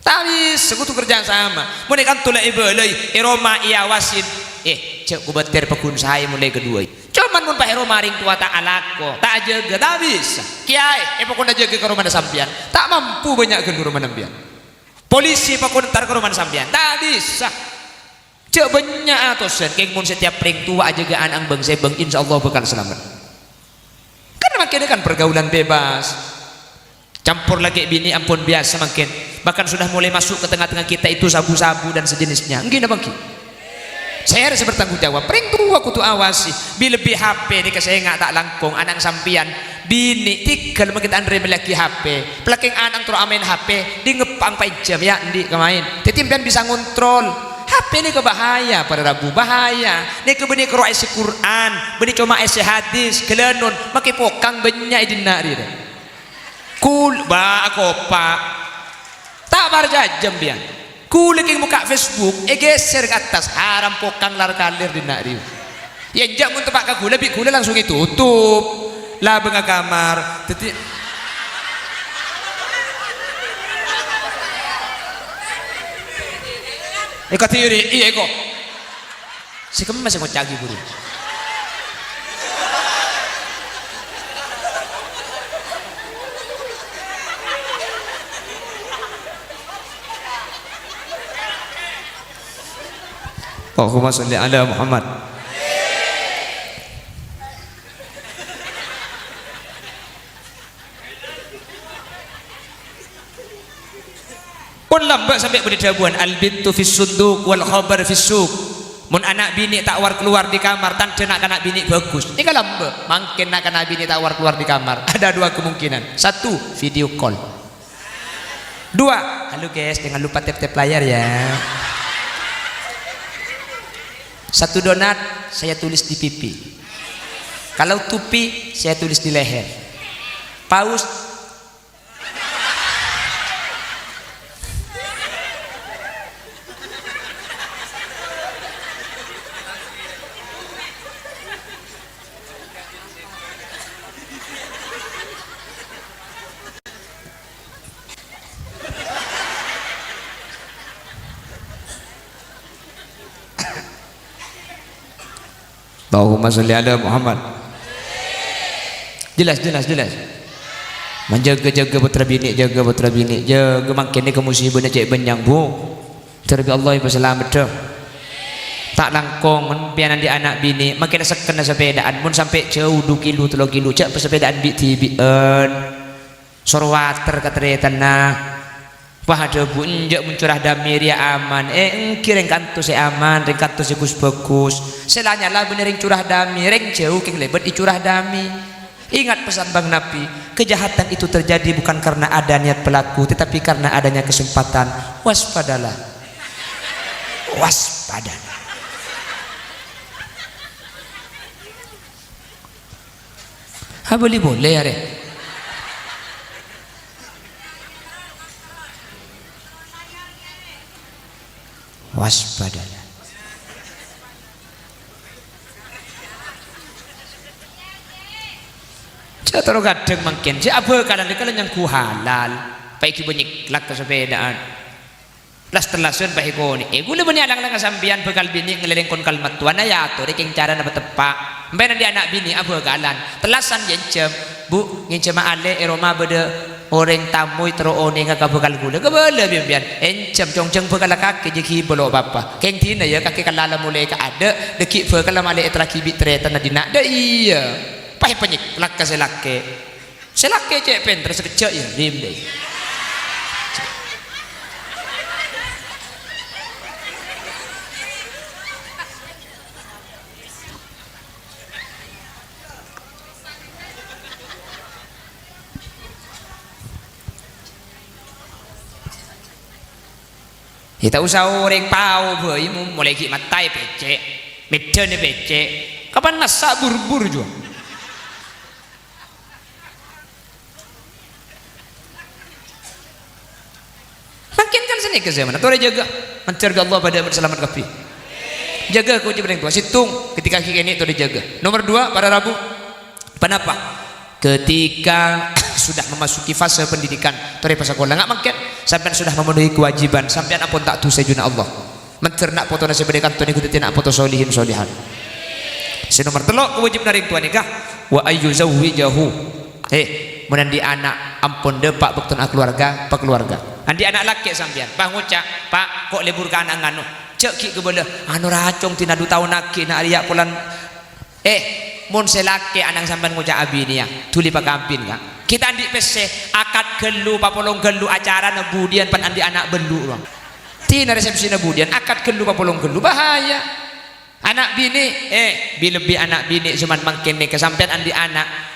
Ta' bisa, kodhu kerja sama. Mon è kanto la èbâlâi, è roma èawasin. Eh, jhâ' kobâtèr pagghun saè molaè kaduwâ. Coma mon pas è roma rèng towa ta' alako, ta' ajâgâ, ta' bisa. Kèyaè, eh, pokona jâgâ ka romana sampèyan. Ta' mampu bânnya' ghâllu romana sampèyan. Polisi pokona entar ka romana sampèyan. Ta' bisa. Jhâ' bânnya' atosan, kèng mon setiap rèng towa ajâgâ ana'na bâng-sèbâng, insyaallah bhâkal salamet. Karena mangkèn kan pergaulan bebas. Campor lakè' binè' ampon biyasa mangkèn, bahkan sudah mulai masuk ke tengah-tengah kita itu sabu-sabu dan sejenisnya. Èngghi napa èngghi? Sèra sè bertanggung jawab, rèng towa kodhu awasi. Bi-, lebbi H P nèka sènga' ta' langkong, ana'na sampèyan binè' tèghâl mangkèn ta' narèma lagi H P. Palakèng ana'na terro amaèn H P, dingngep pang paèjjhâm, yâ, endi' ka maèn. Dhâddhi sampèyan bisa ngontrol. H P nèka bahaya, para rabu, bahaya. Nèka bânnè karo èssè Qur'an, bânnè coma èssè hadis, ghâlânon, makè pokang bânnya' è dinna' rèya. Kul-, ba, akopa'. Ta' parcajâ sampèyan. Ghulâ kèng mokka' Facebook, èghèsèr ka attas, haram pokang lar-kalèr dinna' rèya. Yâ, enjâ' mon teppa' ka ghulâ, bi' ghulâ langsung ètotop. Labângnga kamar. Dhâddhi, èkadhiri, iyâ, èko. Sè kemma sè ngoca'aghi buru. Allahumma sholli ala Muhammad. Pon lambâ' sampè' bâdâ dhâbuwân, "Al-bittu fis-sunduq wal khabar fis-suq." Mon ana' binè' ta' war-kalowar dâri kamar, tandhâ na'-kana' binè' bhâghus. Nèka lambâ', mangkèn na'-kana' binè' ta' war-kalowar dâri kamar. Ada dua kemungkinan. Satu, video call. Dua, "Halo guys, jangan lupa tap-tap layar ya." Satu donat saya tulis di pipi. Kalau tupi, saya tulis di leher. Paus, Allahumma sholli ala Muhammad. Jelas, jelas, jelas. Manjâgâ-jâgâ pottra binè', jâgâ pottra binè', jâgâ mangkèn nèka musibâna cè' bânnya'na, Bu. Dhâri Allah èpasalameddhâ. Ta' langkong, mon sampèyan andi' ana' binè', mangkèn sekkenna sapèdaan, mon sampè' jâu du kilo, tello kilo, jâ' pasapèdaan bi'-dhibi'ân. Soro water ka tarètanna. Pas adhâbu, "Enjâ' mon cora' dâmi rèya aman." Eh, èngghi rèng kanto sè aman, rèng kanto sè ghus-bhâghus. Sè la nyala bânnè rèng cora' dâmi, rèng jâu kèng lèbât è cora' dâmi. Ingat pesan Bang Nabi, kejahatan itu terjadi bukan karena ada niat pelaku, tetapi karena adanya kesempatan. Waspadalah. Waspadalah. Abâli polè arè. Waspadalah. Jâ' toro' ghâddhâng mangkèn, jâ' abhâkalan, lè-kalè nyangghu halal. Paèghi bânnya'na ka sapèdaan. Las-tellasan pas èkonè'è. Ghulâ bânnè lang-langa sampèyan bhâkal binè' ngalèrèng kon-kalmattowana, ya atorè kèng carana pateppa'. Sampèyan andi' ana' binè' abhâkalan. Tellasan jhânjhâm. "Bu, ngènjhâma alè' è roma bâdâ orèng tamoy terro onènga ka bhâkal ghulâ." Kabâlâ bi' sampèyan. Ènjhâm, congjâng bhâkalla kakè jâ' ghibâ lo' papa. Kèng dinah ya kakè kala la molè kaadâ', dâgghi' bhâkalla malè èterraghi bi' tarètanna dinna'. Dâ' iyâ. Pas èpanyèk-, lakka sè lakè'. Sè lakè' cè' pènter sakejjhâ' ya, dim, dè. Ya, ta' osa orèng pao bhâi, mo-, molaè ghi' mattaè pècè', meddhâna pècè', kapan nassa' bur-bur jhuwa. Mangkèn kan sanèka zamanna, torè jâgâ, mandhâr ka Allah padâ aman salamet kabbhi. Jâgâ kawâjibhân orèng towa, sèttong ketika ghi' kènè' torè jâgâ. Nomor dua, para rabu. Ponapa? Ketika sudah memasuki fase pendidikan, torè pasakola, nga' mangkèn sampèyan sudah memenuhi kewajiban, sampèyan ampon ta' dusa è ajunanna Allah. Mandhâr na' potona sè bâdâ è kanto nèko dhâddhi na' poto solihin solihat. Sè nomor tello' kawâjibhânna orèng towa nèka, wa ayyuzawwijahu. He, mon andi' ana' ampon dâpa' bâktona akalowarga, pakalowarga. Andi' ana' lakè' sampèyan, pas ngoca', "Pa', ko' lebur ka ana' nganu." Jâ' ghi' kabâlâ, "Anu racong dinadu taon aghi' na' rèya polan." Eh, mon sè lakè' ana'na sampèyan ngoca' abinèya, dhuli pakabin, Ka'. Ghi' ta' andi' pèssè, akad ghâllu, papolong ghâllu acarana budiyân pan andi' ana' bâllu', Bang. Dinah resepsina budiyân, akad ghâllu, papolong ghâllu, bahaya. Ana' binè', eh, bi-, lebbi ana' binè' zaman mangkèn nèka sampèyan andi' ana'.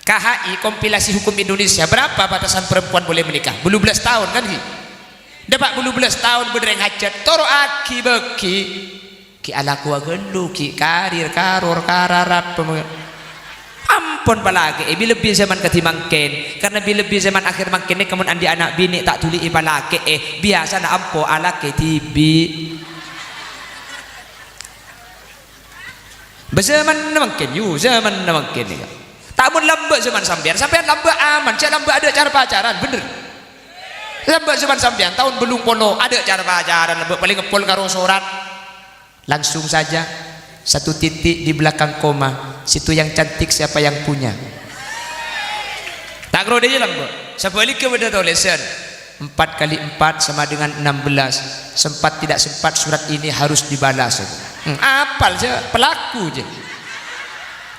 K H I, kompilasi hukum Indonesia, berapa batasan perempuan boleh menikah? Bâllu bellâs taon, kan, ghi? Dâpa' bâllu bellâs taon bâdâ rèng hajat, toro'aghi bâghi. Ghi' alakowa ghâllu, ghi' karir, karor, kararap, pemeng-, ampon palakè'è, bi-lebbi zaman kadhi mangkèn. Karna bi-lebbi zaman akhir mangkèn nèka mon andi' ana' binè' ta' dhuli èpalakè'è, biyasana ampo alakè dhibi'. Bâ, zamanna mangkèn, yu, zamanna mangkèn nèka. Ta' mon lambâ' zaman sampèyan, sampèyan lambâ' aman, jâ' lambâ' adâ' car-pacaran, bhender. Lambâ' zaman sampèyan, taon bâllung polo, adâ' car-pacaran, lambâ' palèng ngeppol karo sorat. Langsung saja, satu titik di belakang koma, situ yang cantik siapa yang punya. Ta' karo dâjâ lambâ'. Sabhâligghâ bâdâ tolèsan. Empat kali empat sama dengan enam belas. Sempat tidak sempat surat ini harus dibalas. Hmm, apal jâ, pelaku jâ.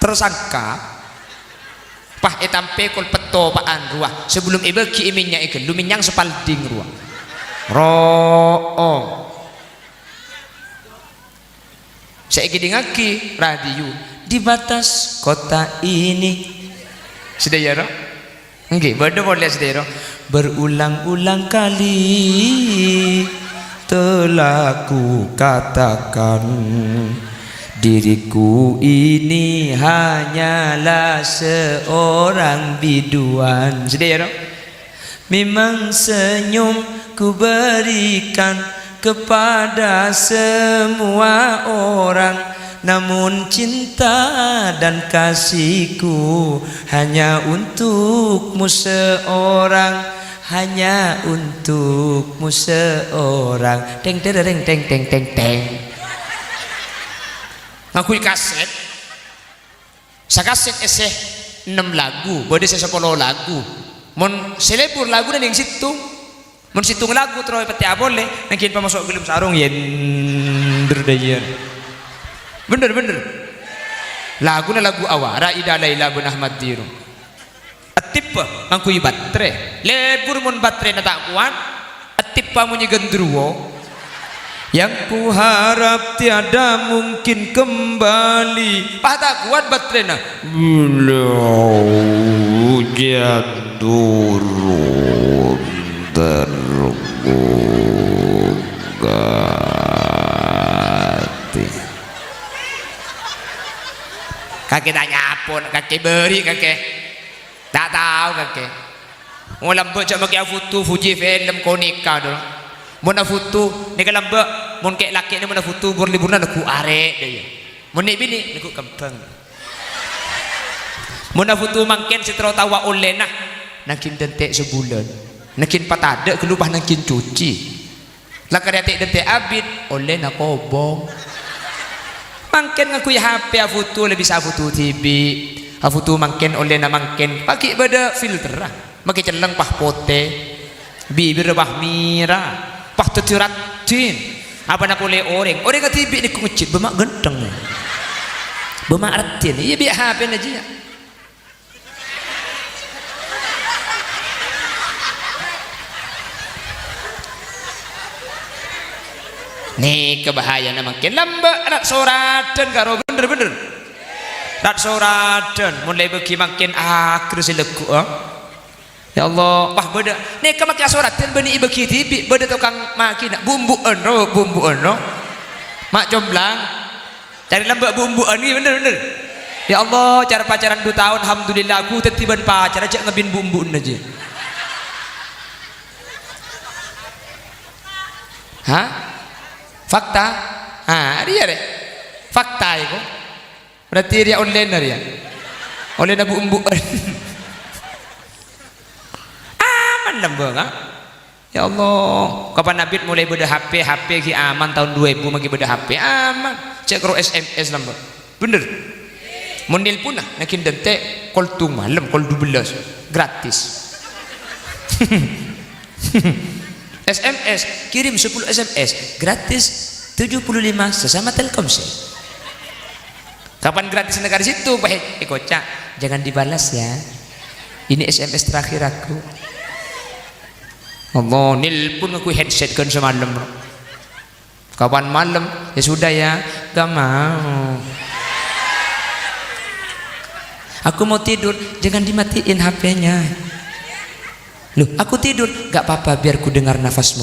Tersangka. Pas ètampè kol pettopa'an rowa. Sabellun èbâghi mènnya' è ghâllu, mènnya' spalding rowa. Ro'o. Sè èkèdingngaghi radio di batas kota ini. Sadhâjâ, ro? Èngghi, bâdâ polè sadhâjâ, ro. Berulang-ulang kali telah ku katakan, diriku ini hanyalah seorang biduan. Sadhâjâ, ro? Memang senyum ku berikan kepada semua orang, namun cinta dan kasihku hanya untukmu seorang, hanya untukmu seorang. Teng tereng teng teng teng teng. Ngangghuy kasèt. Sakasèt èssè ennem lagu, bâdâ sè sapolo lagu. Mon sè lebur laguna nèng sèttong. Mon sèttong lagu terro èpèttè'a polè, nangkèn pamaso' ghâlem sarong, yender dâjâ. Bhender, bhender. Laguna lagu awara, Ida Laila bân Ahmad Dhiro. Ètèppa ngangghuy baterè. Lebur mon baterèna ta' kowat, ètèppa monyè ghândruwo. Yang kuharap tiada mungkin kembali. Pas ta' kowat baterèna. Beliau hujan turun tergugati. Kakè ta' nyapo, kakè bâri', kakè. Ta' tao, kakè. Oh, lambâ' jhâ' makè afoto, Fuji film, Konica, dâ. Mon afoto, nèka lambâ', mon kè'-lakè'na mon afoto, bur-liburrâ neggu' arè', dâ, iyâ. Mon nè'-binè', neggu' kembhâng. Mon afoto mangkèn sè terro taowa ollèna, nangkèn dântè' sabulân. Nangkèn patadâ' ghâllu pas nangkèn cuci. La karè atè' dântè' abit, ollèna kobong. Mangkèn ngangghuy H P afoto, la bisa afoto dhibi'. Afoto mangkèn, ollèna mangkèn. Pas ghi' bâdâ filterra. Makè celleng pas potè. Bibirra pas mèra. Pas dhâddhi raddhin. Apana polè orèng. Orèng kadhibi' nèko ngejjhit, bâ' ma' ghântheng. Bâ' ma' raddhin. Iyâ, bi' H P-na jiyâ. Nèka bahayana mangkèn. Lambâ' rat-soradhân karo bhender-bhender. Rat-soradhân, mon la èbâghi mangkèn aghâr sè lagghu'â. Ya Allah, wah, bâdâ. Nèka makè asoradhân bânnè èbâghi dhibi', bâdâ tokang makèna. Bumbu'ân, ro, bumbu'ân, ro. Ma' comblang. Carè lambâ' bumbu'ân, ghi, bhender, bhender. Ya Allah, car-pacaran du taon, alhamdulillah, ghu dhâddhi bân pacarra, jhâ' ngabbin bumbu'ân jiyâ. Hah? Fakta? Ah, rèya, rè. Fakta, iku. Berarti rèya ollèna rèya. Ollèna bu-embu'ân. Aman lambâ', ka? Ya Allah, kapan abit mulai bâdâ H P, H P ghi' aman taon dua èbu maghi bâdâ H P, aman. Cè' karo S M S lambâ'. Bhender. Mon nelponna, nangkèn dântè' kol tung malem, kol dua belas. Gratis. S M S, kirim sepuluh S M S, gratis tujuh puluh lima sesama Telkomsel. Kapan gratis negara situ, Pak? Eh, kocak, jangan dibalas ya. Ini S M S terakhir aku. Allah, nelpon aku headset kan semalam. Kapan malam? Ya sudah ya, gak mau. Aku mau tidur, jangan dimatiin H P-nya. Loh, aku tidur, gak apa-apa, biar ku dengar nafasmu.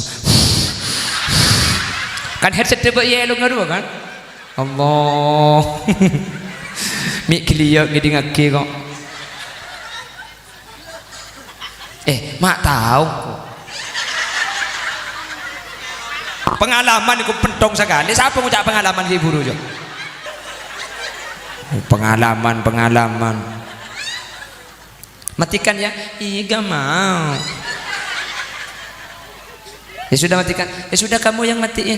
Kan headset coba iya elok ngaduwa kan? Allah. Mik geliya ngedingake kok. Eh, mak tao kok. Pengalaman iku pentong sekali. Siapa ngucap pengalaman si buru, Jo? Pengalaman, pengalaman. Matikan ya. Iya, gak mau. Ya sudah, matikan. Ya sudah, kamu yang matiin.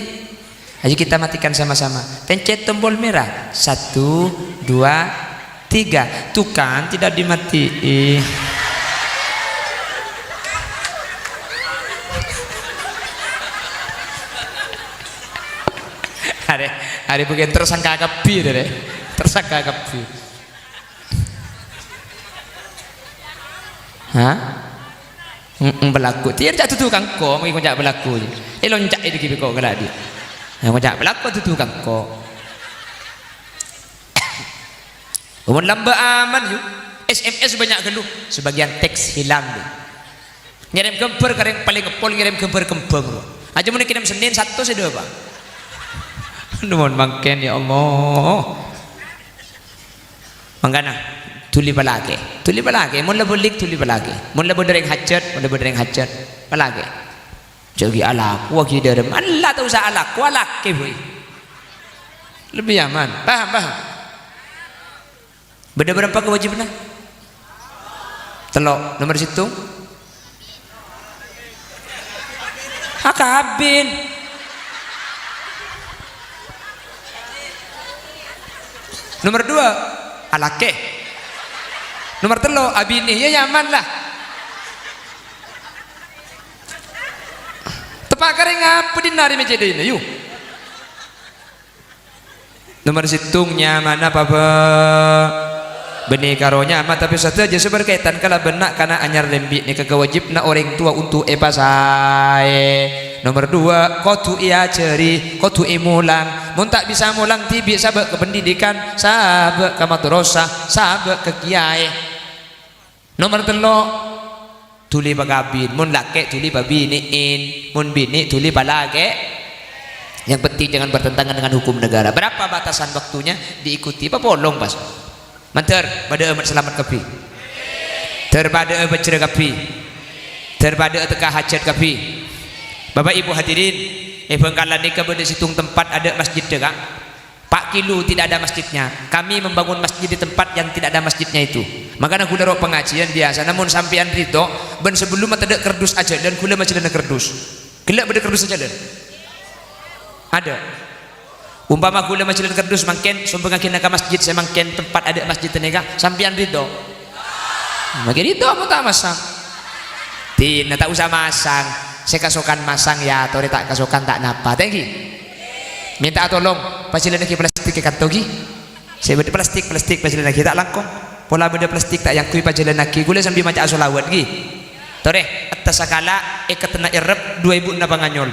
Ayo kita matikan sama-sama. Pencet tombol merah. Satu, dua, tiga. Tuh kan, tidak dimatiin. Are, are bukan tersangka kabbhi, are. Tersangka kabbhi. Hah? Mm-mm, pelaku. Tiyan ca'na dudu kangko, mangkèn ca'na pelaku. Eh, lonca' è dhâggi' bhâko kala' dhi'. Nah, ca'na pelaku dudu kangko. Mon lambâ' aman, yu. S M S bânnya' ghâllu. Sebagian teks hilang, yu. Ngèrèm ghâmbhâr ka rèng palèng eppol, ngèrèm ghâmbhâr kembhâng, yu. Ajâ mon kènèm Sennèn, Satto sè dâpa'. Aduh, mon mangkèn, ya Allah. Mangkana, dhuli palakè. Dhuli palakè. Mon la bâlik, dhuli palakè. Mon la bâdâ rèng hajhât, mon la bâdâ rèng hajhât, palakè. Jhâ' ghi' alako, ghi' dhârem. Allah ta' osa alako, alakè, boy. Lebbi aman. Paham, paham? Bâdâ bârâmpa kawâjibhânna? Tello'. Nomer sèttong? Akabin. Nomer dua, alakè. Nomer tello', abinè. Ya, nyaman la. Teppa' ka rèng apa dinna' rè mèjâ dâina, yu? Nomer sèttong, nyamana pa bâ-, bânnè karo nyama, tapè sadhâjâ sè berkaitan kalabân na'-kana' anyar lèmbi' nèka kawâjibhânna orèng towa onto' èpasaè. Nomer dua, kodhu èajhâri, kodhu èmolang. Mon ta' bisa molang dhibi', sabâ' ka pendidikan, sabâ' ka madrasah, sabâ' ka kiyaè. Nomer tello', dhuli pakabin. Mon lakè' dhuli pabinè'èn, mon binè' dhuli palakè'. Yang penting jangan bertentangan dengan hukum negara. Berapa batasan waktunya? Diikuti. Papolong pas. Mandhâr, padâ'â mat-, salamet kabbhi. Dhâr padâ'â pajhârâ kabbhi. Dhâr padâ'â tekka hajhât kabbhi. Bapak Ibu hadirin, è Bhângkalan nèka bâdâ sèttong tempat adâ' masjid, Kak. Empat kilo tidak ada masjidnya. Kami membangun masjid di tempat yang tidak ada masjidnya itu. Makana ghulâ ro' pangajiân biyasa, namong sampèyan ridho, bân sabellunna tadâ' kardus ajhâlân, ghulâ majhâlâna kardus. Ghellâ' bâdâ kardus ajhâlân? Adâ'. Ompama ghulâ majhâlân kardus mangkèn, sombhângngaghinna ka masjid sè mangkèn, tempat adâ' masjid nèka, sampèyan ridho? Mangkèn ridho, mon ta' masang. Dinna ta' osa masang. Sè kasokan masang, ya, torè ta' kasokan ta' napa. Thank you. Mènta'a tolong, pajhâlânnaghi plastik è kanto, ghi. Sè bâdâ plastik, plastik, pajhâlânnaghi, ta' langkong. Pola bâdâ plastik ta' èyangghuy, pajhâlânnaghi. Ghulâ sambi maca'a sholawat, ghi. Torè, èttassa kala', èkattenna èrrep, duwâ èbuna panganyol.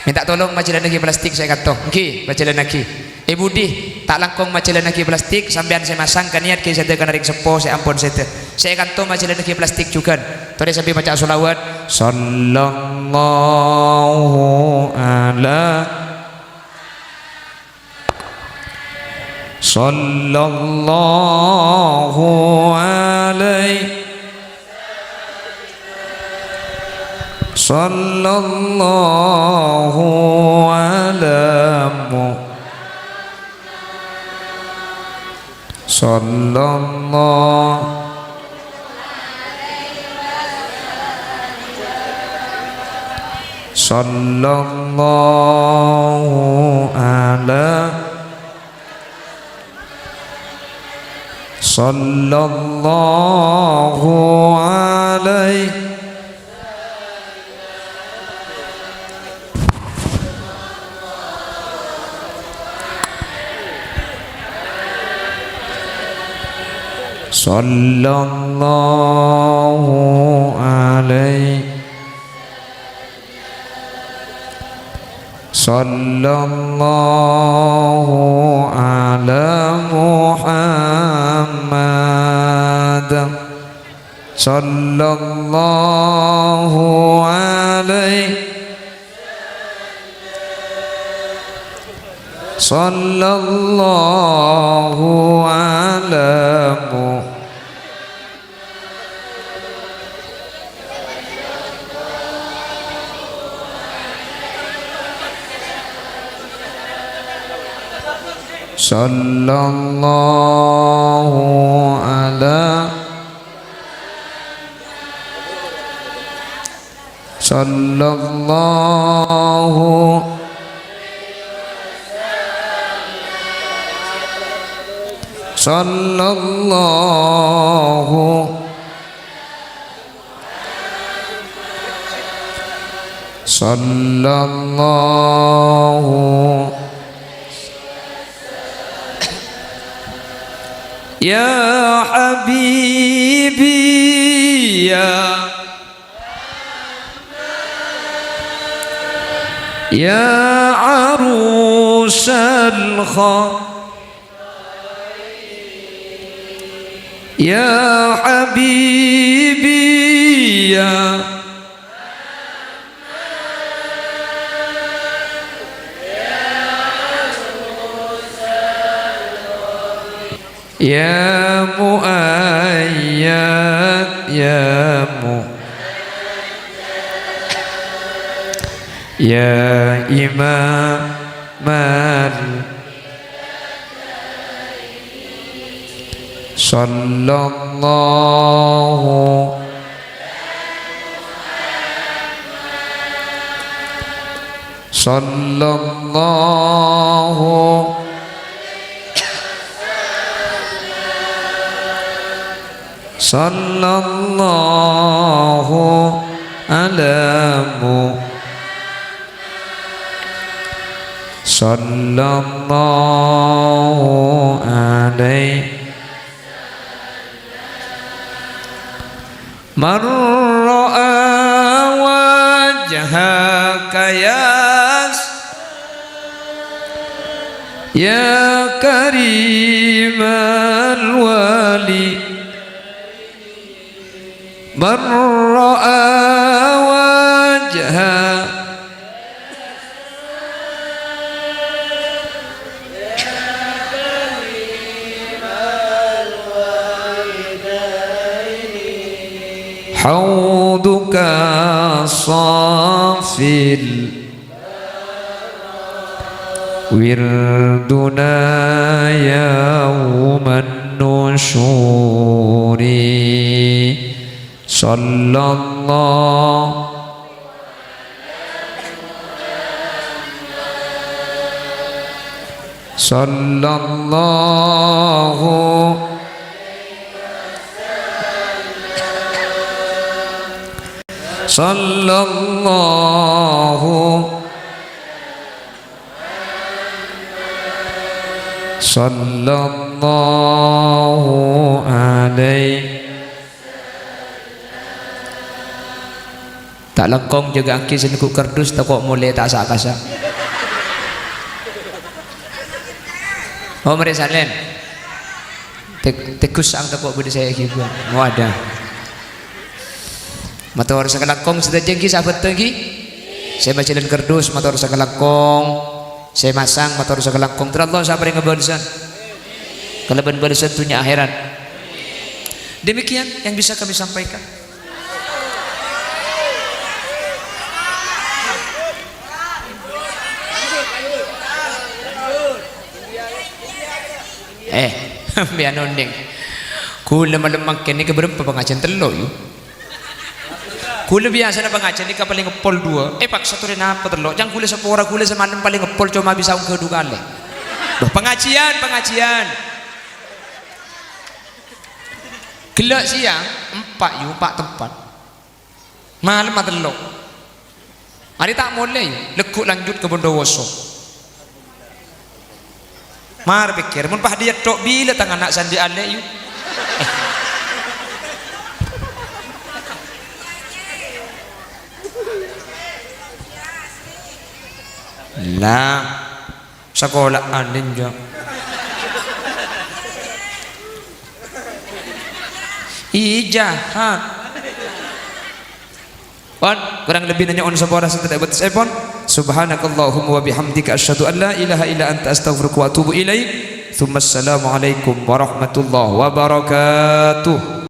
Mènta'a tolong majhâlânnaghi plastik sè è kanto. Èngghi, majhâlânnaghi. È budi, ta' langkong majhâlânnaghi plastik, sampèyan sè masang, kanèyat ghi' sadhâkana rèng seppo sè ampon sèdhâ. Sè è kanto majhâlânnaghi plastik jhughân. Torè sambi maca'a sholawat. Sallallahu ala, sallallahu alaihi, sallallahu ala Mu-, Sallallahu, sallallahu ala, sallallahu alaihi. Sallallahu alaihi, sallallahu ala Muhammad. Sallallahu alaihi, sallallahu ala Mu-, sallallahu ala, sallallahu, sallallahu, sallallahu. Ya habibi, يا عروس الخير، يا حبيبي يا، يا مؤيد يا م-، يا إمام ال-، صلى الله، صلى الله، صلى الله على م-، صلى الله عليه. من رأى وجهك يا س-، يا كريم الولي، من رأى وجهك حوضك صافي ال-، وردنا يوم النشور. صلى الله، صلى الله، صلى الله، صلى الله عليه. Ta' langkong jâgâ'aghi sè neggu' kardus, tako' molè ta' sa'-kasa'. Oh, marè salèn. Tè-, tèghus sa'ang tako' bâdâ sè èghibâ. Wadah. Mator sakalangkong sadhâjâ ghi, sahabat ghi. Sè majhâlân kardus, mator sakalangkong. Sè masang, mator sakalangkong. Tor Allah sè aparènga bâlessan. Kalabân bâlessan dhunnya akhèrat. Demikian yang bisa kami sampaikan. Eh, sampèyan onèng. Kaulâ malem mangkèn nèka bârâmpa pangajiyân? Tello', yu. Kaulâ biyasana pangajiyân nèka palèng èpol duwâ'. Eh, paksa torè napa tello'? Ca'na kaulâ sapora, kaulâ samalem palèng èpol coma bisa ongghâ du kalè. Duh, pangajiyân, pangajiyân. Ghellâ' sèyang, empa', yu, empa' tempat. Malem atello'. Arè ta' molè, yu, lagghu' lanjut ka Bondowoso. Mara pèkkèr, mon pas dhi' ètto' bilâ tang ana' sè andi' alè', yu. Lah. Sakola'an enjâ'. Ih, jahat. Pon, kurang lebbi nyo'on sapora sè tadâ' bâtessèpon. Subhanakallahumma wa bihamdika, asyhadu an la ilaha illa anta, astaghfiruka wa atubu ilaik. Tsumma assalamualaikum warahmatullahi wabarakatuh.